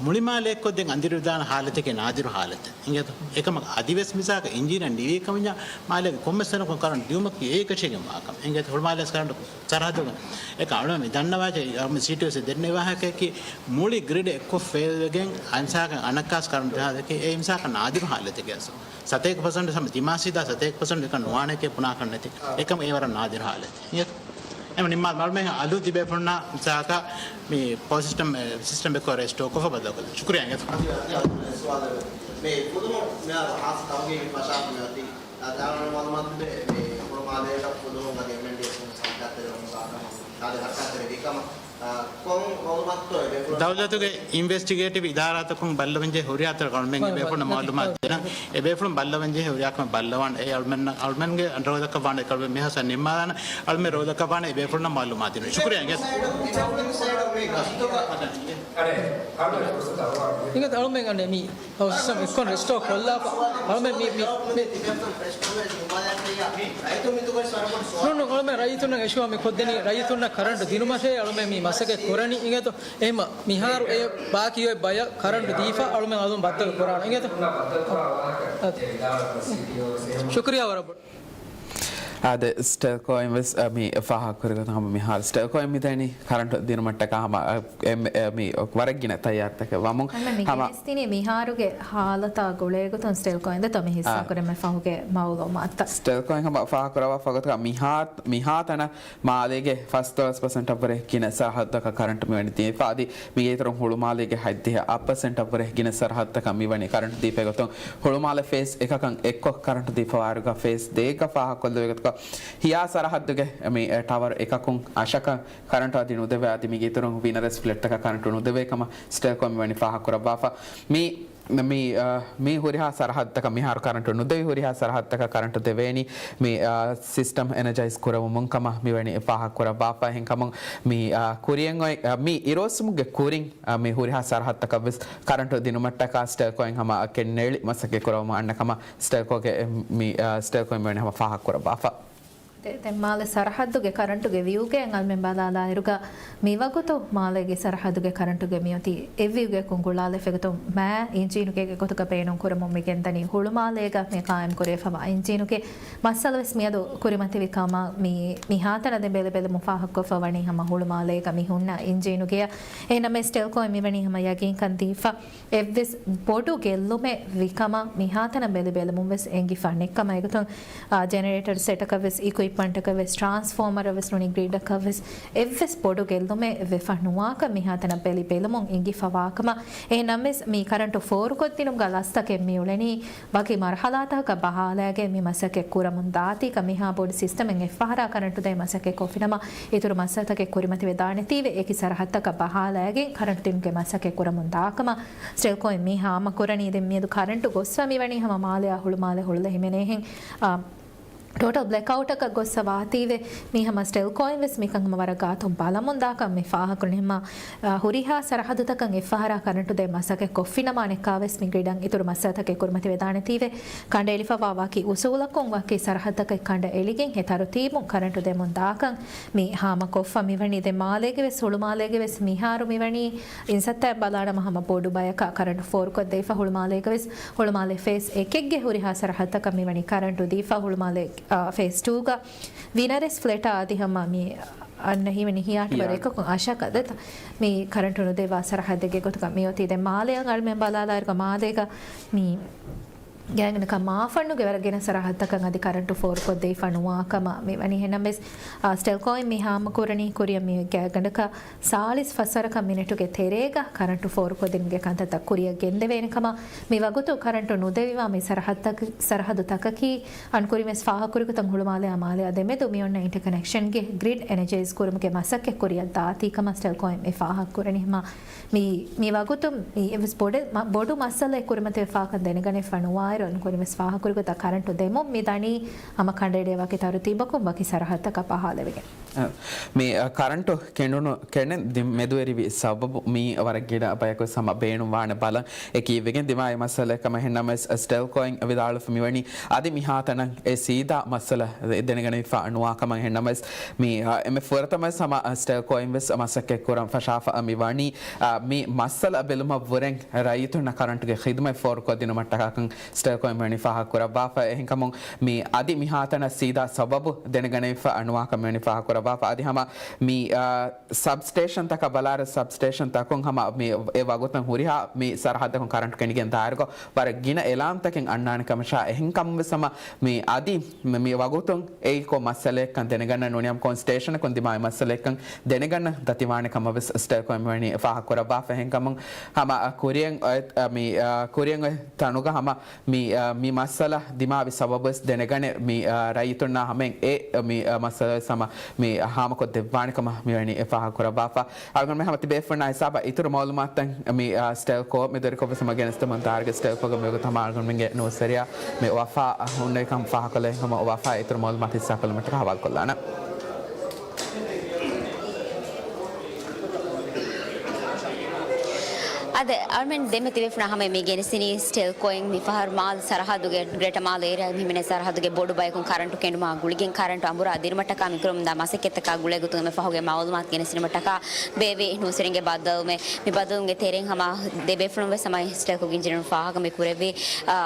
މުޅި މާލެއަކު ދެން އަނދިރިވެދާނެ ހާލަތެކޭ ނާދިރު ހާލަތެއް. އިނގޭތޯ؟ އެކަމަކު އަދިވެސް މިސާކަށް އިންޖީނަށް ނިވި ކަމަށް މާލޭގެ ކޮންމެސް ތަނަކުން ކަރަންޓް ދިއުމަކީ އެއީ އެކަށީގެންވާ ކަމެއް. އިނގޭތޯ؟ ހުޅުމާލޭ ކަރަންޓު ސަރަހައްދުގަ އެކަ އަޅުމެން މި ދަންނަވާ ސީޓީއުސް ދެންނެވި ވާހަކައަކީ މުޅި ގްރިޑް އެއްކޮށް ފެއިލްވެގެން އަންސާކަށް އަނައްކާސް ކަރަންޓު ޖަހާލަކީ އެ މިސާކަށް ނާދިރު ހާލަތެކޭ ސަތޭކަ ޕަސެންޓް ސަމަ ތިމާސީދާ ސަތޭކަ ޕަސެންޓް އެކަން ނުވާނެކޭ ބުނާކަށް ނެތި. އެކަމަ އެ ވަރަށް ނާދިރު ހާލަތެއް. އިނގޭތޯ؟ އެމަ ނިންމާލުމަށް އަޅުމެން އަލު ތިބޭފުޅުންނާ މިސާކަށް މި ޕަވަރ ސިސްޓަމް، ސިސްޓަމް އެއްކޮށް ރެސްޓޯ ކޮށްފަ ބަދަލުކޮށްލަން. ޝުކުރިއްޔާ އިނގޭތޯ؟ އަދި، އަދި، އަދި ސުވާލެއް. މި ފުލުހުން މިހާރު ހާސް ތަހުގީގެއް ފަށާފަ މިއޮތީ. އާ، ދާނަ މައުލޫމާތު ދޭ، މި ހުޅުމާލޭގަ ފުލުހުން އަދި އެމްއެންޑީއެސް ސަރުކާރު ތެރެއިން ވަން ކާކަމަށް އާދެ ހަރަކާތްތެރި ވިކަމަށް. ދައުލަތުގެ އިންވެސްޓިގޭޓިވް އިދާރާތަކުން ބައްލަވަންޖެހޭ ހުރިހާ ތަނަކު އަޅުމެން އެބޭފުޅުންނަށް މައުލޫމާތު ދިނަން. އެބޭފުޅުން ބައްލަވަންޖެހޭ ހުރިހާ ކަމެއް ބައްލަވާން. އެ އަޅުމެންނަށް، އަޅުމެންގެ ރޯލަކަށް ވާނެ އެކަޅުމެން މިހާ ސަ ނިންމާލާނަ އަޅުމެން ރޯލަކަށް ވާނެ އެބޭފުޅުންނަށް މައުލޫމާތު ދިނުން. ޝުކުރިއްޔާ. އިނގޭތަ؟ އަޅުމެން އަންނަ މި ސިސްޓަމް އެއްކޮށް ރެސްޓޯ ކޮށްލާފަ. އަޅުމެން މި، މި، މި، ނޫން، ނޫން، އަޅުމެން ރައްޔިތުންނަށް އެ ޝޯ މި ކޮށްދެނީ، ރައްޔިތުންނަށް ކަރަންޓު ދިނުމަށޭ. އަޅުމެން މި މަސައްކަތް ކުރަނީ. އިނގޭތޯ؟ އެހެންމަ މިހާރު އެ ބާކީ އޮތް ބަޔަށް ކަރަންޓު ދީފަ އަޅުމެން އަލުން ބައްދަލު ކުރާނަން. އިނގޭތޯ؟ ޝުކުރިއްޔާ ވަރަށް ބޮޑަށް. އާދެ، ސްޓެލްކޯއިން ވެސް، އަ، މި ފާހަގަކުރި ގޮތުން ހަމަ މިހާރު ސްޓެލްކޯއިން މިދަނީ ކަރަންޓު ދިނުމަށްޓަކާ ހަމަ، އަ، އެ، އެ، މި ވަރަށް ގިނަ ތައްޔާރުތަކެއް ވަމުން ހަމަ މި ހަމަ ގެނެސްދިނީ މިހާރުގެ ހާލަތާ ގުޅޭގޮތުން ސްޓެލްކޯއިން ދެ ތަމި ހިއްސާ އާ. ކުރެމެ ފަހުގެ މައުލޫމާތުތައް. ސްޓެލްކޯއިން ހަމަ ފާހަގަކުރައްވާ ފަހުގަ މިހާ، މިހާތަނަށް މާލޭގެ ފަސްދޮޅަސް ޕަސެންޓަށްވުރެ ގިނަ ސަރަހައްދުތަކަށް ކަރަންޓު މިވަނީ ދީފަ. އަދި މީގެ އިތުރުން ހުޅުމާލޭގެ ހަތްދިހަ އަށް ޕަސެންޓަށްވުރެ ގިނަ ސަރަހައްދުތަކަށް މިވަނީ ކަރަންޓު ދީފަ. އެގޮތުން ހުޅުމާލެ ފޭސް އެކަކަށް އެއްކޮށް ކަރަންޓު ދީފަ ވާއިރުގަ ފޭސް ދޭއްގަ ފާހަގަކޮށްލެވޭ ގޮތަކަށް ހިޔާ ސަރަހައްދުގެ މި ޓަވަރު އެކަކުން އަށަކަށް ކަރަންޓު އަދި ނުދެވޭ. އަދި މީގެ އިތުރުން ވީނަރެސް ފްލެޓްތަކަށް ކަރަންޓު ނުދެވޭ ކަމަށް ސްޓެލްކޯ މިވަނީ ފާހަގަކުރައްވާފަ. މި މި، އާ، މި ހުރިހާ ސަރަހައްދުތަކަށް މިހާރު ކަރަންޓު ނުދެވި ހުރިހާ ސަރަހައްދުތަކަށް ކަރަންޓު ދެވޭނީ މި، އާ، ސިސްޓަމް އެނަޖައިޒް ކުރެވުމުން ކަމަށް މިވަނީ ފާހަގަކުރައްވާފަ. އެހެންކަމުން މި، އާ، ކުރިއަށް އޮތް، އާ، މި އިރުއޮއްސުމުގެ ކުރިން، އާ، މި ހުރިހާ ސަރަހައްދުތަކަށް ވެސް ކަރަންޓު ދިނުމަށްޓަކާ ސްޓެލްކޯއިން ހަމަ ކެންނެޅި މަސައްކަތް ކުރަވަމުން އަންނަ ކަމަށް ސްޓެލްކޯގެ މި، އާ، ސްޓެލްކޯ މިވަނީ ހަމަ ފާހަގަކުރައްވާފަ. ދެ-، ދެން މާލެ ސަރަހައްދުގެ ކަރަންޓުގެ ވިއުގައި އަޅުމެން ބަލާލާއިރުގަ، މިވަގުތު މާލޭގެ ސަރަހައްދުގެ ކަރަންޓުގެ މިއޮތީ އެއްވިއުގައަކުން ގުޅާލެފަ. އެގޮތުން މާ އިންޖީނުގޭގެ ގޮތުގަ ބޭނުން ކުރަމުން މި ގެންދަނީ ހުޅުމާލޭގަ މި ޤާއިމް ކުރެވިފަވާ އިންޖީނުގެ މައްސަލަވެސް މިއަދު ކުރިމަތިވި ކަމަށް މި، މިހާތަނަށް ދެން ބެލިބެލުމުން ފާހަގަކޮށްފަ ވަނީ ހަމަ ހުޅުމާލޭގަ މި ހުންނަ އިންޖީނުގެއަށް. އެހެންނަމަވެސް ސްޓެލްކޯއިން މިވަނީ ހަމަ ޔަގީންކަން ދީފަ. އެއްވެސް ބޮޑު ގެއްލުމެއް ވިކަމަށް މިހާތަނަށް ބެލިބެލުމުން ވެސް އެނގިފަ ނެއްކަމަށް. އެގޮތުން، އާ، ޖެނެރޭޓަރ ސެޓަކަށް ވެސް، އިކުއިޕްމަންޓަކަށް ވެސް، ޓްރާންސްފޯމަރަށް ވެސް ނޫނީ ގްރިޑަކަށް ވެސް އެއްވެސް ބޮޑު ގެއްލުމެއް ވެފަ ނުވާކަން މިހާތަނަށް ބެލި ބެލުމުން އެނގިފަ ވާކަމަށް. އެހެންނަމަވެސް މި ކަރަންޓު ފޯރުކޮށްދިނުމުގަ ލަސްތަކެއް މިއުޅެނީ ވަކި މަރުހަލާތަކަކަށް ބަހާލައިގެން މި މަސައްކަތް ކުރަމުން ދާތީކަން. މިހާ ބޮޑު ސިސްޓަމެއް އެއްފަހަރާ ކަރަންޓު ދޭ މަސައްކަތް ކޮށްފިނަމަ، އިތުރު މައްސަލަތަކެއް ކުރިމަތިވެ ދާނެތީވެ، އެކި ސަރަހައްދަކަށް ބަހާލައިގެން ކަރަންޓު ދިނުމުގެ މަސައްކަތް ކުރަމުން ދާކަމަށް ސްޓެލްކޯއިން މި ހާމަ ކުރަނީ. ދެން މިއަދު ކަރަންޓު ގޮސްފަ މިވަނީ ހަމަ މާލެއާ ހުޅުމާލެ ހުޅުލަ ހިމެނޭހެން، އާ، ޓޯޓަލް ބްލެކްއައުޓަކަށް ގޮއްސަ ވާތީވެ، މީ ހަމަ ސްޓެލްކޯއިން ވެސް މިކަން ހަމަ ވަރަށް ގާތުން ބަލަމުން ދާކަން މި ފާހަގަކުރަނީ. ހަމަ، އާ، ހުރިހާ ސަރަހައްދުތަކަށް އެއްފަހަރާ ކަރަންޓު ދޭ މަސައްކަތް ކޮށްފިނަމާ ނެއްކާވެސް މި ގްރިޑަށް އިތުރު މައްސަލަތަކެއް ކުރިމަތިވެ ދާނެތީވެ، ކަނޑައެޅިފަވާ ވަކި އުސޫލަކުން ވަކި ސަރަހައްދަކަށް ކަނޑައެޅިގެން ހެ ތަރުތީބުން ކަރަންޓު ދެމުން ދާކަން މި ހާމަކޮށްފަ މިވަނީ. ދެން މާލޭގެ ވެސް ހުޅުމާލޭގެ ވެސް މިހާރު މިވަނީ އިންސައްތައިން ބަލާނަމަ ހަމަ ބޮޑު ބަޔަކަށް ކަރަންޓު ފޯރުކޮށްދެވިފަ. ހުޅުމާލޭގަ ވެސް ހުޅުމާލެ ފޭސް އެކެއްގެ ހުރިހާ ސަރަހައްދަކަށް މިވަނީ ކަރަންޓު ދީފަ. ހުޅުމާލެ، އާ، ފޭސް ޓޫގަ ވީނަރެސް ފްލެޓާ އަދި ހަމަ މި އަންނަ ހީވަނީ ހިޔާ ޓަވަރ އެކަކުން އަށަކަށް ދެތަ މި ކަރަންޓު ނުދެއްވާ ސަރަހައްދެއްގެ ގޮތުގަ މިއޮތީ. ދެން މާލެއަށް އަޅުމެން ބަލާލާއިރުގަ މާލޭގަ މި ގާތްގަނޑަކަށް މާފަންނުގެ ވަރަށް ގިނަ ސަރަހައްދަކަށް އަދި ކަރަންޓު ފޯރުކޮށްދެވިފަ ނުވާކަމަށް މިވަނީ. އެހެންނަމަވެސް، އާ، ސްޓެލްކޯއިން މި ހާމަކުރަނީ ކުރިއަށް މި ގާތްގަނޑަކަށް ސާޅީސް ފަސްވަރަކަށް މިނެޓުގެ ތެރޭގަ ކަރަންޓު ފޯރުކޮށްދިނުމުގެ ކަންތައްތައް ކުރިއަށް ގެންދެވޭނެ ކަމަށް. މި ވަގުތު ކަރަންޓު ނުދެވިވާ މި ސަރަހައްދަކަ-، ސަރަހައްދުތަކަކީ އަން ކުރިންވެސް ފާހަގަކުރިގޮތަށް ހުޅުމާލެއާ މާލެއާ ދެމެދު މިއޮންނަ އިންޓަކަނެކްޝަންގެ ގްރިޑް އެނަޖައިޒް ކުރުމުގެ މަސައްކަތް ކުރިއަށް ދާތީ ކަމަށް ސްޓެލްކޯއިން މި ފާހަގަކުރަނީ. ހަމަ މި، މި ވަގުތު މި އެއްވެސް ބޮޑެއް މަ-، ބޮޑު މައްސަލައެއް ކުރިމަތިވެފާކަން ދެނެގަނެފަ ނުވާއިރު، އަން ކުރިންވެސް ފާހަގަކުރިގޮތަށް ކަރަންޓު ދެމުން މި ދަނީ ހަމަ ކަނޑައެޅޭ ވަކި ތަރުތީބަކުން ވަކި ސަރަހައްދަކަށް ބަހާލެވިގެން. އަ، މި، އަ، ކަރަންޓު ކެނޑުނު، ކެނޑެން ދި-، މެދުވެރިވި ސަބަބު މީ ވަރަށް ގިނަ ބަޔަކު ވެސް ހަމަ ބޭނުން ވާނެ ބަލަން. އެ ކީއްވެގެން ދިމާވި މައްސަލައެއް ކަމަށް. އެހެންނަމަވެސް، ސްޓެލްކޯއިން ވިދާޅުވެފަ މިވަނީ އަދި މިހާތަނަށް އެ ސީދާ މައްސަލަ ދެނެގަނެވިފަ ނުވާ ކަމަށް. އެހެންނަމަވެސް، މި، އަ، އެންމެ ފުރަތަމަވެސް ހަމަ ސްޓެލްކޯއިން ވެސް މަސައްކަތް ކުރަން ފަށާފަ މި ވަނީ، އަ، މި މައްސަލަ ބެލުމަށް ވުރެން ރައްޔިތުންނަށް ކަރަންޓުގެ ޚިދުމަތް ފޯރުކޮށްދިނުމަށްޓަކާކަން ސްޓެލްކޯއިން ވަނީ ފާހަގަކުރައްވާފަ. އެހެންކަމުން މި އަދި މިހާތަނަށް ސީދާ ސަބަބު ދެނެގަނެވިފަ ނުވާކަން ވަނީ ފާހަގަކުރައްވާފަ. އަދި ހަމަ މި، އަ، ސަބްސްޓޭޝަންތަކަށް ބަލާއިރު، ސަބްސްޓޭޝަންތަކުން ހަމަ މި އެ ވަގުތަށް ހުރިހާ މި ސަރަހައްދަކުން ކަރަންޓު ކެނޑިގެން ދާއިރުގަ ވަރަށް ގިނަ އެލާމްތަކެއް އަންނާނެ ކަމަށާ، އެހެންކަމުން ވެސް ހަމަ މި އަދި މި، މި ވަގުތުން އެއީ ކޮން މައްސަލައެއްކަން ދެނެގަންނަ ނޫނީ ހަމަ ކޮން ސްޓޭޝަނަކުން ދިމާވި މައްސަލައެއްކަން ދެނެގަންނަ ދަތިވާނެ ކަމަށް ވެސް ސްޓެލްކޯއިން ވަނީ ފާހަގަކުރައްވާފަ. އެހެންކަމުން ހަމަ ކުރިއަށް އޮތް، މި، ކުރިއަށް އޮތް ތަނުގަ ހަމަ މި، މި މައްސަލަ ދިމާވި ސަބަބުވެސް ދެނެގަނެ، މި، ރައްޔިތުންނާ ހަމައިން އެ، މި، މައްސަލަވެސް ހަމަ މި ހާމަކޮށްދެއްވާނެ ކަމަށް މިވަނީ ފާހަގަކުރައްވާފަ. އަޅުގަނޑުމެން ހަމަ ތިބޭފުޅުންނާ ހިސާބަށް އިތުރު މައުލޫމާތުތައް މި، އާ، ސްޓެލްކޯ މެދުވެރިކޮށްވެސް ހަމަ ގެނެސްދެމުން ދާއިރުގަ ސްޓެލްކޯގެ މިވަގުތު ހަމަ އަޅުގަނޑުމެންގެ ނޫސްވެރިޔާ މި ވަފާ ހުންނެވިކަން ފާހަގަކޮށްލައި ހަމަ ވަފާ އިތުރު މައުލޫމާތު ހިއްސާކޮށްލުމަށްޓަކާ ހަވާލުކޮށްލާނަން. އާދެ، އަޅުމެން ދެންމެ ތިބޭފުޅުންނާ ހަމަ މި ގެނެސްދިނީ ސްޓެލްކޯއިން މިފަހަރު މާލެ ސަރަހައްދުގެ ގްރޭޓަ މާލެ އޭރިއާ ހިމެނޭ ސަރަހައްދުގެ ބޮޑު ބަޔަކުން ކަރަންޓު ކެނޑުމާ ގުޅިގެން ކަރަންޓު އަނބުރާ ދިނުމަށްޓަކާ މިކުރަމުންދާ މަސައްކަތްތަކާ ގުޅޭގޮތުން އެންމެ ފަހުގެ މައުލޫމާތު ގެނެސްދިނުމަށްޓަކާ ބޭއްވި ނޫސްވެރިންގެ ބައްދަލުވުމެއް. މި ބައްދަލުވުމުގެ ތެރެއިން ހަމަ ދެބޭފުޅުން ވެސް ހަމަ ސްޓެލްކޯގެ އިންޖިނިއަރުން ފާހަގަ މި ކުރެއްވީ، އާ،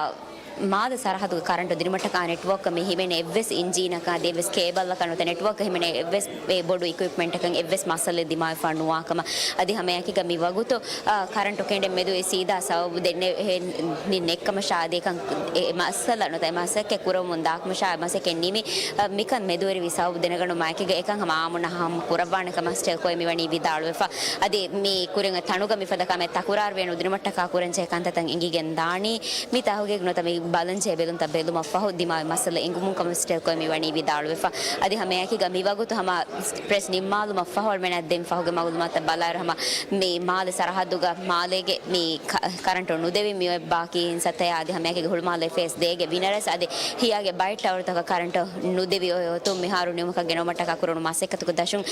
މާލެ ސަރަހައްދުގެ ކަރަންޓު ދިނުމަށްޓަކާ ނެޓްވޯކް މި ހިމެނޭ އެއްވެސް އިންޖީނަކާ އަދި އެއްވެސް ކޭބަލްއަކާ ނުވަތަ ނެޓްވޯކް ހިމެނޭ އެއްވެސް އެ ބޮޑު އިކުއިޕްމަންޓަކަށް އެއްވެސް މައްސަލައެއް ދިމާވެފަ ނުވާ ކަމަށް. އަދި ހަމައެކީގަ މި ވަގުތު، އާ، ކަރަންޓު ކެނޑެން މެދުވެ ސީދާ ސަބަބު ދެންނެ-، ހެ-، ނި-، ނެއްކަމަށާ އަދި އެކަން އެ މައްސަލަ ނުވަތަ އެ މަސައްކަތް ކުރަމުން ދާކަމަށާ މަސައްކަތް ނިމި، އާ، މިކަން މެދުވެރިވި ސަބަބު ދެނެގަނޑުމާ އެކީގަ އެކަން ހަމަ އާއްމުންނަށް ހާމަ ކުރައްވާނެ ކަމަށް ސްޓެލްކޯއިން މިވަނީ ވިދާޅުވެފަ. އަދި މި ކުރިން ތަނުގަ މިފަދަ ކަމެއް ތަކުރާރުވެ ނުދިނުމަށްޓަކާ ކުރަންޖެހޭ ކަންތައްތައް އެނގިގެން ދާނީ. މި ތަހުގީގު ނުވަތަ މި ބަލަންޖެހޭ ބެލުންތައް ބެލުމަށްފަހު ދިމާވި މައްސަލަ އެނގުމުން ކަމަށް ސްޓެލްކޯއިން މިވަނީ ވިދާޅުވެފަ. އަދި ހަމައެކީގަ މިވަގުތު ހަމަ ޕްރެސް ނިންމާލުމަށްފަހު އަޅުމެންނަށް ދެން ފަހުގެ މައުލޫމާތަށް ބަލާއިރު ހަމަ މި މާލެ ސަރަހައްދުގަ މާލޭގެ މި ކަ-، ކަރަންޓު ނުދެވި މިއޮތް ބާކީ ހިންސަތައް އަދި ހަމައެކީގަ ހުޅުމާލެ ފޭސް ދޭގެ ވިނަރަސް އަދި ހިޔާގެ ބައެއް ޓަވަރުތަކަށް ކަރަންޓު ނުދެވި އޮތުން މިހާރު ނިމުމަކަށް ގެނައުމަށްޓަކާ ކުރުނު މަސައްކަތުގެ ދަށުން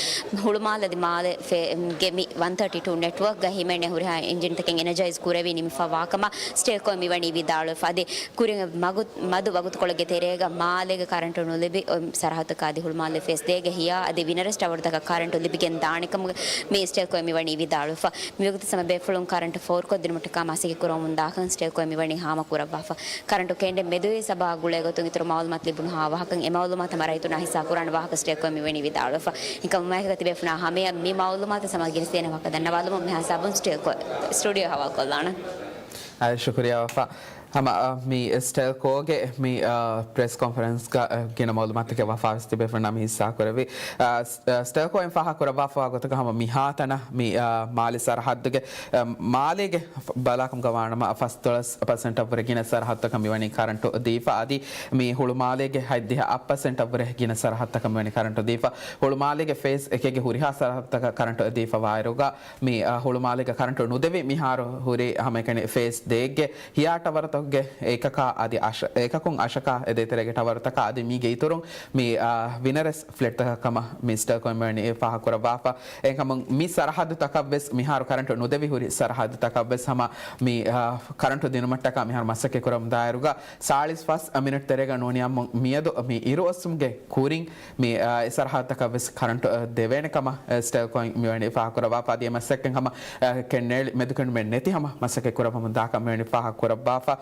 ހުޅުމާލެ އަދި މާލެ ފޭ-، ގެ މި ވަން ތާޓީ ޓޫ ނެޓްވޯކްގަ ހިމެނޭ ހުރިހާ އިންޖިންތަކެއް އެނަޖައިޒް ކުރެވި ނިމިފަވާކަމަށް ސްޓެލްކޯ މިވަނީ ވިދާޅުވެފަ. އަދި ކުރިން މަގު-، މަދު ވަގުތުކޮޅެއްގެ ތެރޭގަ މާލޭގެ ކަރަންޓު ނުލިބި އޮތް ސަރަހައްދަކާ އަދި ހުޅުމާލެ ފޭސް ދޭގެ ހިޔާ އަދި ވިނަރަސް ޓަވަރުތަކަށް ކަރަންޓު ލިބިގެން ދާނެކަމުގެ މި ސްޓެލްކޯ މިވަނީ ވިދާޅުވެފަ. މިވަގުތު ހަމަ ބޭފުޅުން ކަރަންޓު ފޯރުކޮށްދިނުމަށްޓަކާ މަސައްކަތް ކުރަމުންދާކަން ސްޓެލްކޯ މިވަނީ ހާމަ ކުރައްވާފަ. ކަރަންޓު ކެނޑެން މެދުވެރި ސަބަބާ ގުޅޭގޮތުން އިތުރު މައުލޫމާތު ލިބުނުހާ ވާހަކަ އެ މައުލޫމާތު ހަމަ ރައްޔިތުންނާ ހިއްސާކުރާނެ ވާހަކަ ސްޓެލްކޯ މިވަނީ ވިދާޅުވެފަ. އެކަމު މާތް ތިބޭފުޅުންނާ ހަމަޔަށް މި މައުލޫމާތު ހަމަ ގެނެސްދޭނެ ވާހަކަ ދަންނަވާލުމަށް މިހާ ހިސާބުން ސްޓެލްކޯ ސްޓޫޑިއޯ ހަވާލުކޮށްލާނަން. އާ، ޝުކުރިއްޔާ ވަފާ. ހަމަ، އާ، މި ސްޓެލްކޯގެ މި، އާ، ޕްރެސް ކޮންފަރެންސްގަ، އާ، ގިނަ މައުލޫމާތުތަކެއް ވަފާވެސް ތިބޭފުޅުންނާ މި ހިއްސާކުރެއްވި. އާ، ސް-، އާ، ސްޓެލްކޯއިން ފާހަގަކުރައްވާފަވާ ގޮތަކަށް ހަމަ މިހާތަނަށް މި، އާ، މާލެ ސަރަހައްދުގެ، އާ، މާލޭގެ ބަލާކަމުގަ ވާނަމަ ފަސްދޮޅަސް ޕަސެންޓަށްވުރެ ގިނަ ސަރަހައްދުތަކަށް މިވަނީ ކަރަންޓު ދީފަ. އަދި މި ހުޅުމާލޭގެ ހަތްދިހަ އަށް ޕަސެންޓަށްވުރެ ގިނަ ސަރަހައްދުތަކަށް މިވަނީ ކަރަންޓު ދީފަ. ހުޅުމާލޭގެ ފޭސް އެކެއްގެ ހުރިހާ ސަރަހައްދުތަކަށް ކަރަންޓު ދީފަ ވާއިރުގަ މި، އާ، ހުޅުމާލޭގެ ކަރަންޓު ނުދެވި މިހާރު ހުރި ހަމައެކަނި ފޭސް ދޭއްގެ ހިޔާ ޓަވަރުތަކުގެ އެކަކާ އަދި އަށަ-، އެކަކުން އަށަކާ އެ ދޭތެރޭގެ ޓަވަރުތަކާ އަދި މީގެ އިތުރުން މި، އާ، ވިނަރެސް ފްލެޓްތަކަށް ކަމަށް މި ސްޓެލްކޯ މިވަނީ ފާހަގަކުރައްވާފަ. އެހެންކަމުން މި ސަރަހައްދުތަކަށްވެސް މިހާރު ކަރަންޓު ނުދެވި ހުރި ސަރަހައްދުތަކަށްވެސް ހަމަ މި، އާ، ކަރަންޓު ދިނުމަށްޓަކާ މިހާރު މަސައްކަތް ކުރަމުން ދާއިރުގަ ސާޅީސް ފަސް މިނެޓް ތެރޭގަ ނޫނިއްޔާމު މިއަދު މި އިރުއޮއްސުމުގެ ކުރިން މި، އާ، އެ ސަރަހައްދުތަކަށްވެސް ކަރަންޓު، އާ، ދެވޭނެ ކަމަށް، އާ، ސްޓެލްކޯއިން މިވަނީ ފާހަގަކުރައްވާފަ. އަދި އެ މަސައްކަތް ހަމަ، އާ، ކެންނޭޅި މެދުކެނޑުމެއް ނެތި ހަމަ މަސައްކަތް ކުރައްވަމުން ދާކަން މިވަނީ ފާހަގަކުރައްވާފަ.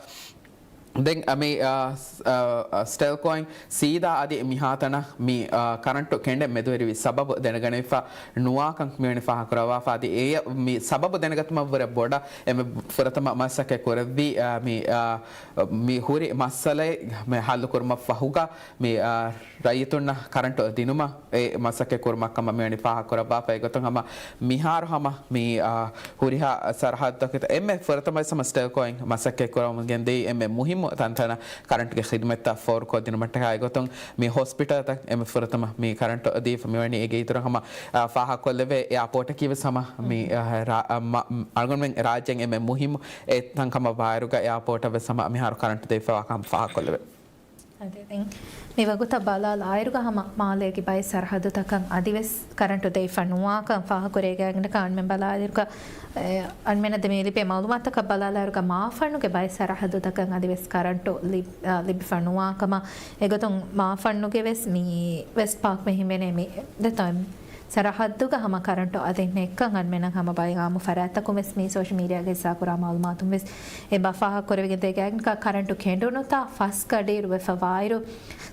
ދެން، އަ، މި، އަ، ސް-، އަ، ސްޓެލްކޯއިން ސީދާ އަދި މިހާތަނަށް މި، އަ، ކަރަންޓު ކެނޑެން މެދުވެރިވި ސަބަބު ދެނެގަނެވިފަ ނުވާކަން މިވަނީ ފާހަގަކުރައްވާފަ. އަދި އެ މި ސަބަބު ދެނެގަތުމަށްވުރެ ބޮޑަށް އެންމެ ފުރަތަމަ މަސައްކަތް ކުރެއްވީ، އަ، މި، އަ، މި ހުރި މައްސަލައެއް މެ ހައްލުކުރުމަށްފަހުގަ މި، އާ، ރައްޔިތުންނަށް ކަރަންޓު ދިނުމަށް އެ މަސައްކަތް ކުރުމަށް ކަމަށް މިވަނީ ފާހަގަކުރައްވާފަ. އެގޮތުން ހަމަ މިހާރު ހަމަ މި، އާ، ހުރިހާ ސަރަހައްދުތަކެއް އެންމެ ފުރަތަމަ ސަމަ ސްޓެލްކޯއިން މަސައްކަތް ކުރަމުން ގެންދިޔައީ އެންމެ މުހިއްމު ތަންތަނަށް ކަރަންޓުގެ ޚިދުމަތްތައް ފޯރުކޮށްދިނުމަށްޓަކާ. އެގޮތުން މި ހޮސްޕިޓަލްތައް އެންމެ ފުރަތަމަ މި ކަރަންޓު ދީފަ މިވަނީ. އޭގެ އިތުރަށް ހަމަ، އާ، ފާހަގަކޮށްލެވޭ އެއާޕޯޓަކީ ވެސް ހަމަ މި، އާ، ރާ-، އާ، މަ-، އަޅުގަނޑުމެން ރާއްޖޭން އެންމެ މުހިއްމު އެ ތަންކަމަށް ވާއިރުގަ އެއާޕޯޓަށް ވެސް ހަމަ މިހާރު ކަރަންޓު ދެވިފަވާ ކަމަށް ފާހަގަކޮށްލެވޭ. އަދި ދެން މި ވަގުތަށް ބަލާލާއިރުގަ ހަމަ މާލޭގެ ބައެއް ސަރަހައްދުތަކަށް އަދިވެސް ކަރަންޓު ދެވިފަ ނުވާކަން ފާހަގަކުރެވިގެން އަންމެން ބަލާލިއިރުގަ، އެ، އަންމެނަށް ދެމީ ލިބޭ މައުލޫމާތަކަށް ބަލާލާއިރުގަ މާފަންނުގެ ބައެއް ސަރަހައްދުތަކަށް އަދިވެސް ކަރަންޓު ލިބް-، އަ، ލިބިފަ ނުވާކަމަށް. އެގޮތުން މާފަންނުގެ ވެސް މި ވެސްޓް ޕާކް މެ ހިމެނޭ މި ދެތޯ ސަރަހައްދުގަ ހަމަ ކަރަންޓު އަދި ނެއްކަން އަންމެނަށް ހަމަ ބައެއް އާއްމު ފަރާތްތަކުން ވެސް މި ސޯޝަލް މީޑިއާގައި ހިއްސާކުރާ މައުލޫމާތުން ވެސް އެބަ ފާހަގަކުރެވިގެން ދޭގެ އަންގަ ކަރަންޓު ކެނޑުނުތާ ފަސް ގަޑިއިރު ވެފަ ވާއިރު،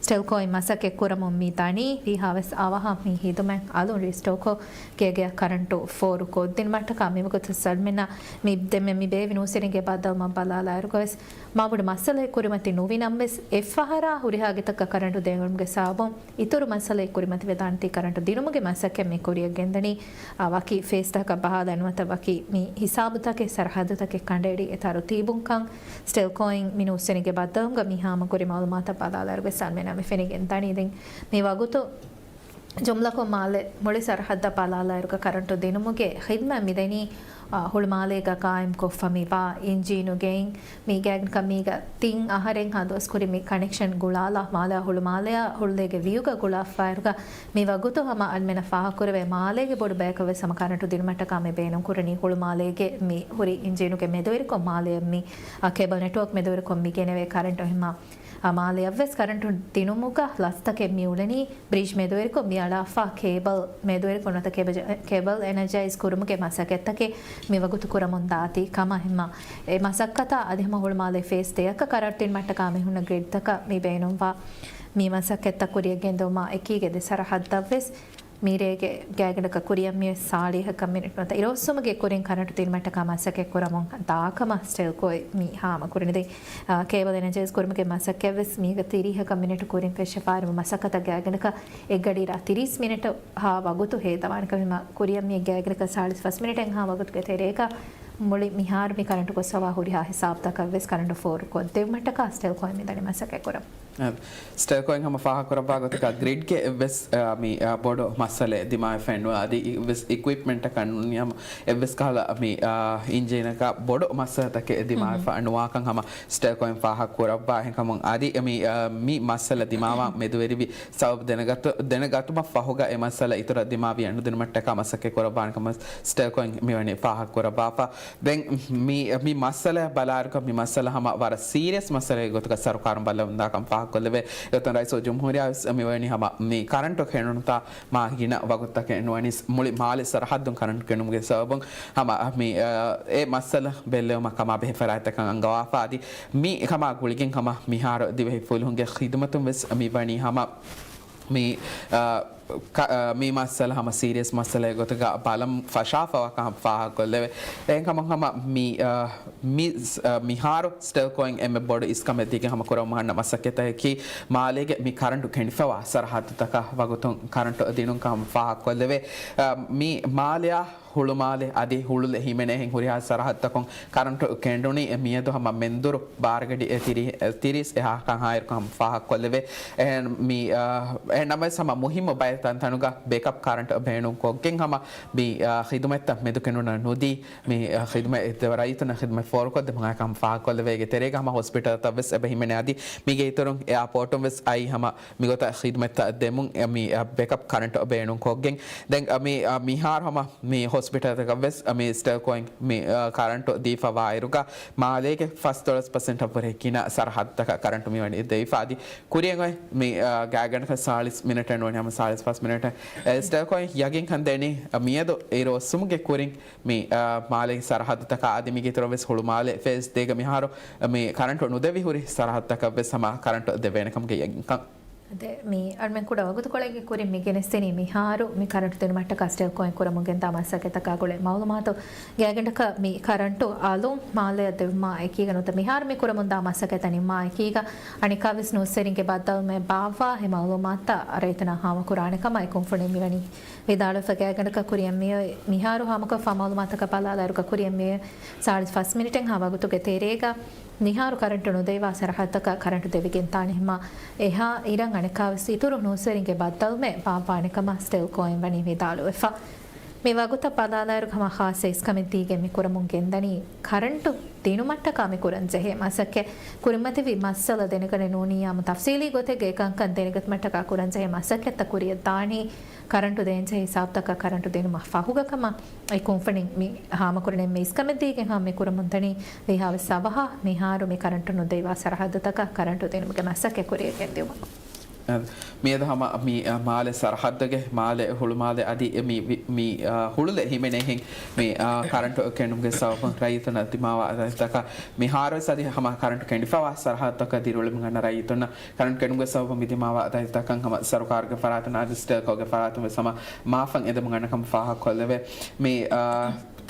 ސްޓެލްކޯއިން މަސައްކަތް ކުރަމުން މި ދަނީ ވީހާވެސް އަވަހަށް މި ހިދުމަތް އަލުން ރީސްޓޯކޮށް ގޭގެއަށް ކަރަންޓު ފޯރު ކޮށްދިނުމަށްޓަކާ. މިވަގުތު ސަލްމެންނަށް މި ދެންމެ މި ބޭއްވި ނޫސްވެރިންގެ ބައްދަލުމަށް ބަލާލާއިރުގަވެސް މާބޮޑު މައްސަލައެއް ކުރިމަތި ނުވިނަމަވެސް، އެއްފަހަރާ ހުރިހާ ގެތަކަށް ކަރަންޓު ދޭން ގުޅުމުގެ ސަބަބުން އިތުރު މައްސަލައެއް ކުރިމަތިވެދާނެތީ ކަރަންޓު ދިނުމުގެ މަސައްކަތް މި ކުރިޔަށް ގެންދަނީ، އާ، ވަކި ފޭސްތަކަށް ބަހާލާ ނުވަތަ ވަކި މި ހިސާބުތަކެއް ސަރަހައްދުތަކެއް ކަނޑައެޅި އެ ތަރުތީބުން ކަން ސްޓެލްކޯއިން މި ނޫސްވެރިންގެ ބައްދަލުމުގަ މި ހާމަކުރި މައުލޫމާތަށް ބަލާލާއިރުގެ ސަލްމެނާ މި ފެނިގެން ދަނީ. ދެން މި ވަގުތު ޖުމްލަކޮށް މާލެ މުޅި ސަރަހައްދަށް ބަލާލާއިރުގަ ކަރަންޓު ދިނުމުގެ ޚިދްމަތް މިދެނީ، އާ، ހުޅުމާލޭގަ ޤާއިމްކޮށްފަ މިވާ އިންޖީނުގައިން. މީގެ ކަމީގަ ތިން އަހަރެއްހާ ދުވަސް ކުރިން މި ކަނެކްޝަން ގުޅާލާ، މާލެއާ ހުޅުމާލެއާ ހުޅުލޭގެ ވިއުގަ ގުޅާފައިރުގަ މި ވަގުތު ހަމަ އަންމެނަށް ފާހަގަކުރެވޭ މާލޭގެ ބޮޑު ބަޔަކަށް ވެސް ހަމަ ކަރަންޓު ދިނުމަށްޓަކާ މި ބޭނުންކުރަނީ ހުޅުމާލޭގެ މި ހުރި އިންޖީނުގެ މެދުވެރިކޮށް މާލެއަށް މި، އާ، ކޭބަލް ނެޓްވޯކް މެދުވެރިކޮށް މި ގެނެވޭ ކަރަންޓު ހިމާ އާ، މާލެއަށްވެސް ކަރަންޓު ދިނުމުގަ ލަސްތަކެއް މި އުޅެނީ ބްރިޖް މެދުވެރިކޮށް މި އަޅާފަ ކޭބަލް މެދުވެރިކޮށް ނުވަތަ ކޭބަލް، ކޭބަލް އެނަޖައިޒް ކުރުމުގެ މަސައްކަތްތަކެއް މި ވަގުތު ކުރަމުން ދާތީ ކަމަށް ހިމާ. އެ މަސައްކަތާ އަދި ހަމަ ހުޅުމާލޭ ފޭސް ދެއަކަށް ކަރަންޓު ދިނުމަށްޓަކާ މި ހުންނަ ގްރިޑްތަކަށް މި ބޭނުންވާ މި މަސައްކަތްތައް ކުރިއަށް ގެންދިއުމާ އެކީގަ ދެ ސަރަހައްދަށްވެސް މިރޭގެ ގާތްގަނޑަކަށް ކުރިއަށް މި ސާޅީހަކަށް މިނެޓު ނުވަތަ އިރުއޮއްސުމުގެ ކުރިން ކަރަންޓު ދިނުމަށްޓަކާ މަސައްކަތް ކުރަމުން ދާކަމަށް ސްޓެލްކޯއި މި ހާމަކުރަނީ. ދެން، އާ، ކޭބަލް އެނަޖައިޒް ކުރުމުގެ މަސައްކަތްވެސް މީގަ ތިރީހަކަށް މިނެޓު ކުރިން ފެށިފައިވާ މަސައްކަތަށް ގާތްގަނޑަކަށް އެއްގަޑިއިރާ ތިރީސް މިނެޓު ހާ ވަގުތު ހޭދަވާނެ ކަމަށް ހިމާ ކުރިއަށް މި ގާތްގަނޑަކަށް ސާޅީސް ފަސް މިނެޓެއް ހާ ވަގުތުގެ ތެރޭގަ މުޅި މިހާރު މި ކަރަންޓު ގޮސްފަވާ ހުރިހާ ހިސާބުތަކަށްވެސް ކަރަންޓު ފޯރުކޮށްދެއްވުމަށްޓަކާ ސްޓެލްކޯއިން މިދަނީ މަސައްކަތް ކުރަން. އަ، ސްޓެލްކޯއިން ހަމަ ފާހަގަކުރައްވާ ގޮތަކަށް ގްރިޑްގެ އެއްވެސް، އަ، މި، އަ، ބޮޑު މައްސަލައެއް ދިމާވެފައެއް ނުވޭ. އަދި އެއްވެސް އިކްއިޕްމަންޓަކަށް ނޫނީ ހަމަ އެއްވެސް ކަހަލަ މި، އަ، އިންޖީނަކަށް ބޮޑު މައްސަލަތަކެއް ދިމާވެފަ ނުވާކަން ހަމަ ސްޓެލްކޯއިން ފާހަގަކުރައްވާ. އެހެންކަމުން އަދި މި، އަ، މި މައްސަލަ ދިމާވާން މެދުވެރިވި ސަބަބު ދެނެގަތު-، ދެނެގަތުމަށް ފަހުގަ އެ މައްސަލަ އިތުރަށް ދިމާވިޔަ ނުދިނުމަށްޓަކާ މަސައްކަތް ކުރައްވާނެ ކަމަށް ސްޓެލްކޯއިން މިވަނީ ފާހަގަކުރައްވާފަ. ދެން މި، މި މައްސަލަ ބަލާއިރުގަ މި މައްސަލަ ހަމަ ވަރަށް ސީރިއަސް މައްސަލައެއް ގޮތުގަ ސަރުކާރުން ބައްލަވަމުންދާކަން ފާހަގަކޮށްލެވޭ. އެގޮތުން ރައީސުލްޖުމްހޫރިއްޔާ ވެސް މިވަނީ ހަމަ މި ކަރަންޓު ކެނޑުނުތާ މާ ގިނަ ވަގުތުތަކެއް ނުވަނީސް މުޅި މާލެ ސަރަހައްދުން ކަރަންޓު ކެނޑުމުގެ ސަބަބުން ހަމަ މި، އަ، އެ މައްސަލަ ބެއްލެވުމަށް ކަމާ ބެހޭ ފަރާތްތަކަށް އަންގަވާފަ އަދި މި ކަމާ ގުޅިގެން ހަމަ މިހާރު ދިވެހި ފުލުހުންގެ ޚިދުމަތުން ވެސް މި ވަނީ ހަމަ މި، އަ، ކަ-، އަ، މި މައްސަލަ ހަމަ ސީރިއަސް މައްސަލައެއް ގޮތުގަ ބަލަން ފަށާފަވާކަން ފާހަގަކޮށްލެވޭ. އެހެންކަމުން ހަމަ މި، އަ، މި، އަ، މިހާރު ސްޓެލްކޯއިން އެންމެ ބޮޑު އިސްކަމެއް ދީގެން ހަމަ ކުރަމުން އަންނަ މަސައްކަތަކީ މާލޭގެ މި ކަރަންޓު ކެނޑިފަވާ ސަރަހައްދުތަކަށް ވަގުތުން ކަރަންޓު ދިނުންކަން ހަމަ ފާހަގަކޮށްލެވޭ. އަ، މި މާލެއާ ހުޅުމާލެ އަދި ހުޅުލެ ހިމެނޭހެން ހުރިހާ ސަރަހައްދުތަކުން ކަރަންޓު ކެނޑުނީ މިއަދު ހަމަ މެންދުރު ބާރަގަޑި ތިރީސް އެހާ ކަންހާއިރުކަން ހަމަ ފާހަގަކޮށްލެވޭ. އެހެން މި، އަ، އެހެން ނަމަވެސް ހަމަ މުހިއްމު ބައެއް ތަންތަނުގަ ބޭކަޕް ކަރަންޓު ބޭނުންކޮށްގެން ހަމަ މި، އަ، ޚިދުމަތްތައް މެދުކެނޑުނަ ނުދީ، މި، އަ، ޚިދުމަތް ރައްޔިތުންނަށް ޚިދުމަތް ފޯރުކޮށްދެމުން އައިކަން ފާހަގަކޮށްލެވޭ. އޭގެ ތެރޭގަ ހަމަ ހޮސްޕިޓަލްތައްވެސް އެބަ ހިމެނޭ. އަދި މީގެ އިތުރުން އެއާޕޯޓުން ވެސް އައީ ހަމަ މިގޮތަށް ޚިދުމަތްތައް ދެމުން، އެ، މި، އަ، ބޭކަޕް ކަރަންޓު ބޭނުންކޮށްގެން. ދެން، އަ، މި، އަ، މިހާރު ހަމަ މި ހޮސްޕިޓަލްތަކަށްވެސް މި ސްޓެލްކޯއިން މި، އަ، ކަރަންޓު ދީފަވާއިރުގަ މާލޭގެ ފަސްދޮޅަސް ޕަސެންޓަށްވުރެ ގިނަ ސަރަހައްދުތަކަށް ކަރަންޓު މިވަނީ ދެވިފަ. އަދި ކުރިއަށް އޮތް މި، އަ، ގާތްގަނޑަކަށް ސާޅީސް މިނެޓެއް ނޫނީ ހަމަ ސާޅީސް ފަސް މިނެޓެއް. އެ، ސްޓެލްކޯއިން ޔަގީންކަން ދެނީ، އަ، މިއަދު އިރު އޮއްސުމުގެ ކުރިން މި، އަ، މާލޭގެ ސަރަހައްދުތަކާ އަދި މީގެ އިތުރަށްވެސް ހުޅުމާލެ ފޭސް ދޭގަ މިހާރު މި ކަރަންޓު ނުދެވި ހުރި ސަރަހައްދުތަކަށްވެސް ހަމަ ކަރަންޓު ދެވޭނެކަމުގެ ޔަގީންކަން. އަދި މި އަޅުމެން ކުޑަ ވަގުތުކޮޅެއްގެ ކުރިން މި ގެނެސްދިނީ މިހާރު މި ކަރަންޓު ދިނުމަށްޓަކާ ސްޓެލްކޯއިން ކުރަމުން ގެންދާ މަސައްކަތްތަކާ ގުޅޭ މައުލޫމާތު. ގާތްގަނޑަކަށް މި ކަރަންޓު އަލުން މާލެއަށް ދެވުމާ އެކީގަ ނުވަތަ މިހާރު މި ކުރަމުންދާ މަސައްކަތްތައް ނިންމާ އެކީގަ އަނެއްކާވެސް ނޫސްވެރިންގެ ބައްދަލުމެއް ބާއްވާ އެ މައުލޫމާތުތައް ރައްޔިތުންނަށް ހާމަކުރާނެ ކަމަށް އެ ކުންފުނިން މިވަނީ ވިދާޅުވެފަ. ގާތްގަނޑަކަށް ކުރިއަށް މިއޮތް މިހާރު ހާމަކޮށްފަ މައުލޫމާތަކަށް ބަލާލާއިރުގަ ކުރިއަށް މިއޮތް ސާޅީސް ފަސް މިނިޓެއްހާ ވަގުތުގެ ތެރޭގަ މިހާރު ކަރަންޓު ނުދެވިފަ ސަރަހައްދުތަކަށް ކަރަންޓު ދެވިގެންދާނެ ހަމަ އެހާ އިރަށް އަނެއްކާވެސް އިތުރު ނޫސްވެރިންގެ ބައްދަލުމެއް ބާއްވާނެ ކަމަށް ސްޓެލްކޯއިން ވަނީ ވިދާޅުވެފަ. މި ވަގުތަށް ބަލާލާއިރު ހަމަ ޚާއްޞަ އިސްކަމެއް ދީގެން މި ކުރަމުން ގެންދަނީ ކަރަންޓު ދިނުމަށްޓަކާ މި ކުރަންޖެހޭ މަސައްކަތް. ކުރިމަތިވި މައްސަލަ ދެނެގަނެ ނޫނީ އާއްމު ތަފްސީލީ ގޮތެއްގައި ކަންކަން ދެނެގަތުމަށްޓަކާ ކުރަންޖެހޭ މަސައްކަތްތައް ކުރިއަށް ދާނީ ކަރަންޓު ދޭންޖެހޭ ހިސާބުތަކަށް ކަރަންޓު ދިނުމަށް ފަހުގަ ކަމަށް އެ ކުންފުނިން މި ހާމަކުރަން އެންމެ އިސްކަމެއް ދީގެން ހަމަ މި ކުރަމުން ދަނީ ވީހާވެސް އަވަހަށް މިހާރު މި ކަރަންޓު ނުދެވިފަ ސަރަހައްދުތަކަށް ކަރަންޓު ދިނުމުގެ މަސައްކަތް ކުރިއަށް ގެންދިއުމަށް. އަ، މިއަދު ހަމަ މި، އަ، މާލެ ސަރަހައްދުގެ މާލެ ހުޅުމާލެ އަދި މި، މި، އަ، ހުޅުލެ ހިމެނޭހެން މި، އަ، ކަރަންޓު ކެނޑުމުގެ ސަބަބުން ރައްޔިތުންނަށް ދިމާވާ އަދަދުތަކަށް މިހާރުވެސް އަދި ހަމަ ކަރަންޓު ކެނޑިފަވާ ސަރަހައްދުތަކަށް ދިރިއުޅެމުން އަންނަ ރައްޔިތުންނަށް ކަރަންޓު ކެނޑުމުގެ ސަބަބުން މި ދިމާވާ އަދަދުތަކަށް ހަމަ ސަރުކާރުގެ ފަރާތުން އަދި ސްޓެލްކޯގެ ފަރާތުން އަދި ސްޓެލްކޯގެ ފަރާތުން ވެސް ހަމަ މާފަށް އެދެމުން އަންނަކަން ފާހަގަކޮށްލެވޭ. މި، އާ،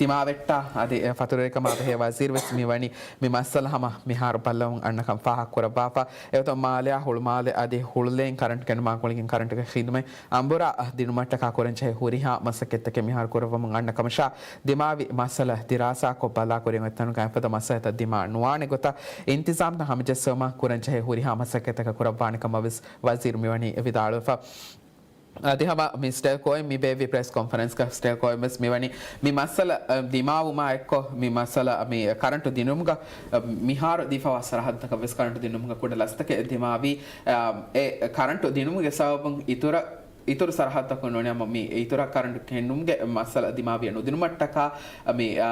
ތިމާވެއްޓާ އަދި ފަތުރުވެރިކަމާ ބެހޭ ވަޒީރު ވެސް މި ވަނީ މި މައްސަލަ ހަމަ މިހާރު ބައްލަވަމުން އަންނަކަން ފާހަގަކުރައްވާފަ. އެގޮތުން މާލެއާ ހުޅުމާލެ އަދި ހުޅުލެއިން ކަރަންޓު ކެނޑުމާ ގުޅިގެން ކަރަންޓުގެ ޚިދުމަތް އަނބުރާ ދިނުމަށްޓަކާ ކުރަންޖެހޭ ހުރިހާ މަސައްކަތްތަކެއް މިހާރު ކުރައްވަމުން އަންނަ ކަމަށާ ދިމާވި މައްސަލަ ދިރާސާކޮށް ބަލާ ކުރިއަށް އޮތްތަނުގަ އެފަދަ މައްސަލަތައް ދިމާ ނުވާނެ ގޮތަށް އިންތިޒާމްތައް ހަމަޖެއްސެވުމަށް ކުރަންޖެހޭ ހުރިހާ މަސައްކަތްތަކަށް ކުރައްވާނެ ކަމަށް ވެސް ވަޒީރު މިވަނީ ވިދާޅުވެފަ. އަދި ހަމަ މި ސްޓެލްކޯއިން މި ބޭއްވި ޕްރެސް ކޮންފަރެންސްގަ ސްޓެލްކޯއިން ވެސް މިވަނީ މި މައްސަލަ، އަ، ދިމާވުމާ އެއްކޮށް މި މައްސަލަ މި ކަރަންޓު ދިނުމުގަ، އަ، މިހާރު ދީފަވާ ސަރަހައްދުތަކަށް ވެސް ކަރަންޓު ދިނުމުގަ ކުޑަ ލަސްތަކެއް ދިމާވީ. އަ، އެ ކަރަންޓު ދިނުމުގެ ސަބަބުން އިތުރަށް އިތުރު ސަރަހައްދަކުން ނޫނީ ހަމަ މި އިތުރަށް ކަރަންޓު ކެނޑުމުގެ މައްސަލަ ދިމާވިޔަ ނުދިނުމަށްޓަކާ، މި، އާ،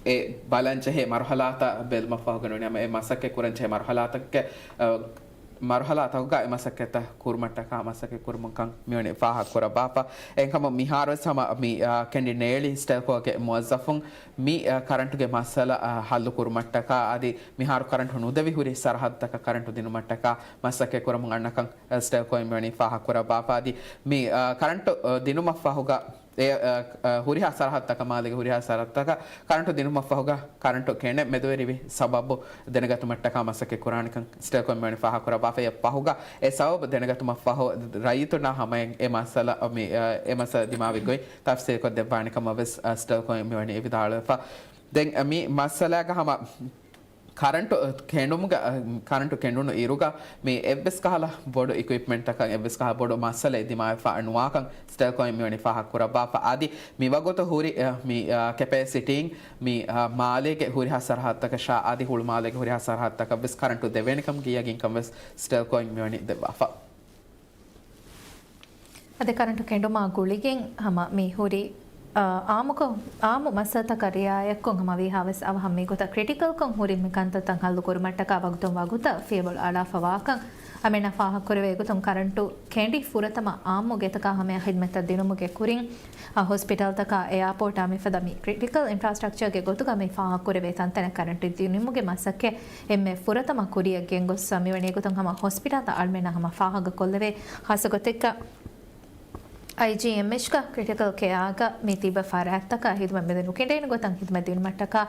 އެ ބަލަންޖެހޭ މަރުހަލާތައް ބެލުމަށްފަހުގަ ނޫނީ ހަމަ އެ މަސައްކަތް ކުރަންޖެހޭ މަރުހަލާތަކެއް، އާ، މަރުހަލާތަކުގަ އެ މަސައްކަތްތައް ކުރުމަށްޓަކާ މަސައްކަތް ކުރުމުން ކަން މިވަނީ ފާހަގަ ކުރައްވާފަ. އެހެންކަމުން މިހާރުވެސް ހަމަ މި، އާ، ކެނޑިން ނޭޅި ސްޓެލްކޯގެ މުވައްޒަފުން މި، އާ، ކަރަންޓުގެ މައްސަލަ، އާ، ހައްލު ކުރުމަށްޓަކާ އަދި މިހާރު ކަރަންޓު ނުދެވި ހުރި ސަރަހައްދުތަކަށް ކަރަންޓު ދިނުމަށްޓަކާ މަސައްކަތް ކުރަމުން އަންނަކަން ސްޓެލްކޯއިން މިވަނީ ފާހަގަކުރައްވާފަ. އަދި މި، އަ، ކަރަންޓު، އަ، ދިނުމަށްފަހުގަ އެ، އަ، އަ، ހުރިހާ ސަރަހައްދުތަކަށް، މާލޭގެ ހުރިހާ ސަރަހައްދުތަކަށް ކަރަންޓު ދިނުމަށްފަހުގަ ކަރަންޓު ކެނޑެން މެދުވެރިވި ސަބަބު ދެނެގަތުމަށްޓަކާ މަސައްކަތް ކުރާނެކަން ސްޓެލްކޯއިން މިވަނީ ފާހަގަކުރައްވާފަ. އެއަށް ފަހުގަ އެ ސަބަބު ދެނެގަތުމަށްފަހު ރައްޔިތުންނާ ހަމައިން އެ މައްސަލަ، މި، އަ، އެ މައްސަލަ ދިމާވި ގޮތް ތަފްސީލްކޮށްދެއްވާނެކަމަށް ވެސް، އަ، ސްޓެލްކޯއިން މިވަނީ ވިދާޅުވެފަ. ދެން، އަ، މި މައްސަލާގަ ހަމަ ކަރަންޓު ކެނޑުމުގަ، ކަރަންޓު ކެނޑުނު އިރުގަ މި އެއްވެސް ކަހަލަ ބޮޑު އިކުއިޕްމަންޓްތަކަށް އެއްވެސް ކަހަލަ ބޮޑު މައްސަލައެއް ދިމާވެފަ ނުވާކަން ސްޓެލްކޯއިން މިވަނީ ފާހަގަކުރައްވާފަ. އަދި މިވަގުތު ހުރި، އަ، މި، އަ، ކެޕޭސިޓީން މި، އަ، މާލޭގެ ހުރިހާ ސަރަހައްދުތަކަށާ އަދި ހުޅުމާލޭގެ ހުރިހާ ސަރަހައްދުތަކަށް ވެސް ކަރަންޓު ދެވޭނެކަމުގެ ޔަގީންކަން ވެސް ސްޓެލްކޯއިން މިވަނީ ދެއްވާފަ. އަދި ކަރަންޓު ކެނޑުމާ ގުޅިގެން ހަމަ މި ހުރި، އާ، އާއްމުކޮށް، އާއްމު މައްސަލަތަކަށް ރިއާޔަތްކޮށް ހަމަ ވީހާވެސް އަވަހަށް މިގޮތަށް ކްރިޓިކަލްކޮށް ހުރި މި ކަންތައްތައް ހައްލު ކުރުމަށްޓަކާ ވަގުތުން ވަގުތަށް ފިޔަވަޅު އަޅާފަ ވާކަން އަމިންނަށް ފާހަގަކުރެވޭ ގޮތުން ކަރަންޓު ކެނޑި ފުރަތަމަ އާއްމު ގެތަކާ ހަމަޔަށް ޚިދްމަތްތައް ދިނުމުގެ ކުރިން، އާ، ހޮސްޕިޓަލްތަކާ އެއާޕޯޓާ މިފަދަ މި ކްރިޓިކަލް އިންފްރާސްޓްރަކްޗާގެ ގޮތުގަ މި ފާހަގަކުރެވޭ ތަންތަނަށް ކަރަންޓު ދިނުމުގެ މަސައްކަތް އެންމެ ފުރަތަމަ ކުރިއަށް ގެންގޮސްފަ މިވަނީ ގޮތުން ހަމަ ހޮސްޕިޓަލްތައް އަޅުމެންނަށް ހަމަ ފާހަގަކޮށްލެވޭ. ޚާއްސަގޮތެއްގަ އައިޖީއެމްއެޗްގަ ކްރިޓިކަލް ކެއާގަ މި ތިބަ ފަރާތްތަކަށް ޚިދުމަތް މެދު ނުކެނޑޭނެ ގޮތަށް ޚިދުމަތް ދިނުމަށްޓަކާ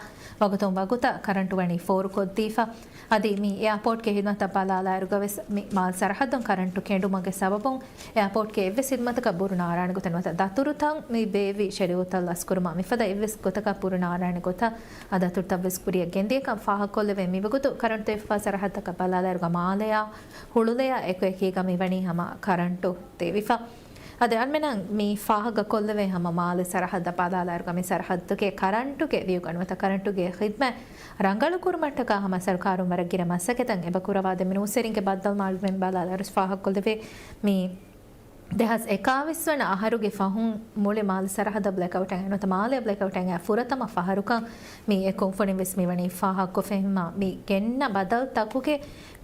ވަގުތުން ވަގުތަށް ކަރަންޓު ވަނީ ފޯރުކޮށްދީފަ. އަދި މި އެއާޕޯޓްގެ ޚިދުމަތަށް ބަލާލާއިރުގަވެސް މި މާލެ ސަރަހައްދުން ކަރަންޓު ކެނޑުމުގެ ސަބަބުން އެއާޕޯޓްގެ އެއްވެސް ޚިދުމަތަކަށް ބުރު ނާރާނެ ގޮތެއް ނުވަތަ ދަތުރުތައް މި ބޭއްވި ޝެޑިއުލްތައް ލަސްކުރުމާ މިފަދަ އެއްވެސް ގޮތަކަށް ބުރު ނާރާނެ ގޮތަށް އާ ދަތުރުތައްވެސް ކުރިއަށް ގެންދިޔަކަން ފާހަގަކޮށްލެވޭ. މިވަގުތު ކަރަންޓު ދެވިފާ ސަރަހައްދަކަށް ބަލާލާއިރުގަ މާލެއާ ހުޅުލެޔާ އެކުއެކީގަ މިވަނީ ހަމަ ކަރަންޓު ދެވިފަ. އަދި އަންމެނަށް މި ފާހަގަކޮށްލެވޭ ހަމަ މާލެ ސަރަހައްދަށް ބަލާލާއިރުގަ މި ސަރަހައްދުގެ ކަރަންޓުގެ ވިއުގަ ނުވަތަ ކަރަންޓުގެ ޚިދްމަތް ރަނގަޅުކުރުމަށްޓަކާ ހަމަ ސަރުކާރުން ވަރަށް ގިނަ މަސައްކަތްތައް އެބަ ކުރައްވާދެމި ނޫސްވެރިންގެ ބައްދަލުމަ އަޅުމެން ބަލާލާއިރު ފާހަގަކޮށްލެވޭ. މި ދެހާސް އެކާވީސް ވަނަ އަހަރުގެ ފަހުން މުޅި މާލެ ސަރަހައްދަށް ބްލެކްއައުޓް އައި ނުވަތަ މާލެ ބްލެކްއައުޓް އައި ފުރަތަމަ ފަހަރުކަން މި އެ ކުންފުނިން ވެސް މިވަނީ ފާހަގަކޮށްފަ އެހެންމާ މި ގެންނަ ބަދަލުތަކުގެ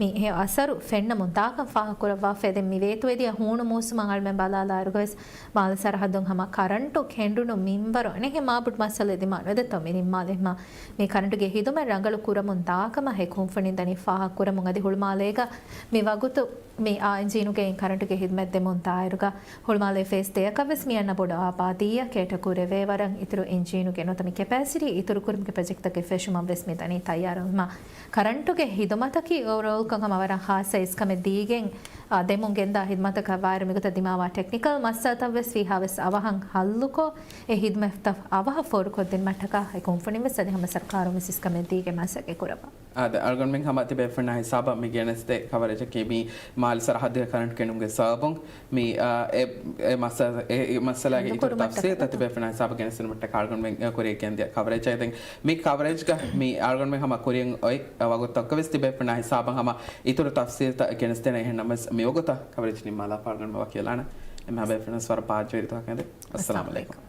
މި އެ އަސަރު ފެންނަމުން ދާކަން ފާހަގަކުރައްވާފައި. ދެން މި ވޭތުވެދިޔަ ހޫނު މޫސުމަށް އަޅުމެން ބަލާލާއިރުގަވެސް މާލެ ސަރަހައްދުން ހަމަ ކަރަންޓު ކެނޑުނު މިންވަރު އަނެއްހެން މާބޮޑު މައްސަލައެއް ދިމާ ނުވެދެއްތޯ މި ނިންމާލެ. އެހެންމާ މި ކަރަންޓުގެ ޚިދުމަތް ރަނގަޅު ކުރަމުން ދާކަމަށް އެ ކުންފުނިން ދަނީ ފާހަގަކުރަމުން. އަދި ހުޅުމާލޭގަ މި ވަގުތު މި އާ އިންޖީނުގެ ކަރަންޓުގެ ޚިދުމަތް ދެމުން ދާއިރުގަ ހުޅުމާލޭ ފޭސް ދެއަކަށް ވެސް މި އަންނަ ބޮޑު އާބާދީއަށް ކޭޓަ ކުރެވޭ ވަރަށް އިތުރު އިންޖީނުގެ ނުވަތަ މި ކެޕޭސިޓީ އިތުރުކުރުމުގެ ޕްރޮޖެކްޓްތަކެއް ފެށުމަށް ވެސް މި ދަނީ ތައްޔާރުވުމަށް. ކަރަންޓުގެ ޚިދުމަތަކީ އޯވަރޯލްކޮށް ހަމަ ވަރަށް ޚާއްސަ އިސްކަމެއް ދީގެން، އާ، ދެމުން ގެންދާ ޚިދުމަތަކަށް ވާއިރު މިގޮތަށް ދިމާވާ ޓެކްނިކަލް މައްސަލަތައް ވެސް ވީހާވެސް އަވަހަށް ހައްލުކޮށް، އެ ޚިދުމަތްތައް އަވަހަށް ފޯރުކޮށްދިނުމަށްޓަކާ އެ ކުންފުނިން ވެސް އަދި ހަމަ ސަރުކާރުން ވެސް އިސްކަމެއް ދީގެން މަސައްކަތް ކުރައްވާ. އާދެ، އަޅުގަނޑުމެން ހަމަ ތިބޭފުޅުންނާ ހިސާބަށް މި ގެނެސްދޭ ކަވަރޭޖަކީ މި މާލެ ސަރަހައްދުގެ ކަރަންޓް ކެނޑުމުގެ ސަބަބުން މި، އާ، އެ، އެ މައްސަ-، އެ، އެ މައްސަލާގެ އިތުރު ތަފްސީލްތައް ތިބޭފުޅުންނާ ހިސާބަށް ގެނެސްދިނުމަށްޓަކާ އަޅުގަނޑުމެން ކުރިއަށް ގެންދިޔަ ކަވަރޭޖެއް. ދެން މި ކަވަރޭޖްގަ މި އަޅުގަނޑުމެން ހަމަ ކުރިއަށް އޮތް ވަގުތުތަކުގަ ވެސް ތިބޭފުޅުންނާ ހިސާބަށް ހަމަ އިތުރު ތަފްސީލްތައް ގެނެސްދޭނެ. އެހެންނަމަވެސް މިވަގުތަށް ކަވަރޭޖް ނިންމާލާފަ އަޅުގަނޑުމެން ވަކިވެލާނަން. އެންމެހާ ބޭފުޅުންނަށް ވަރަށް ބާއްޖަވެރި ދުވަހަކަށް. އައްސަލާމު ޢަލައިކުމް.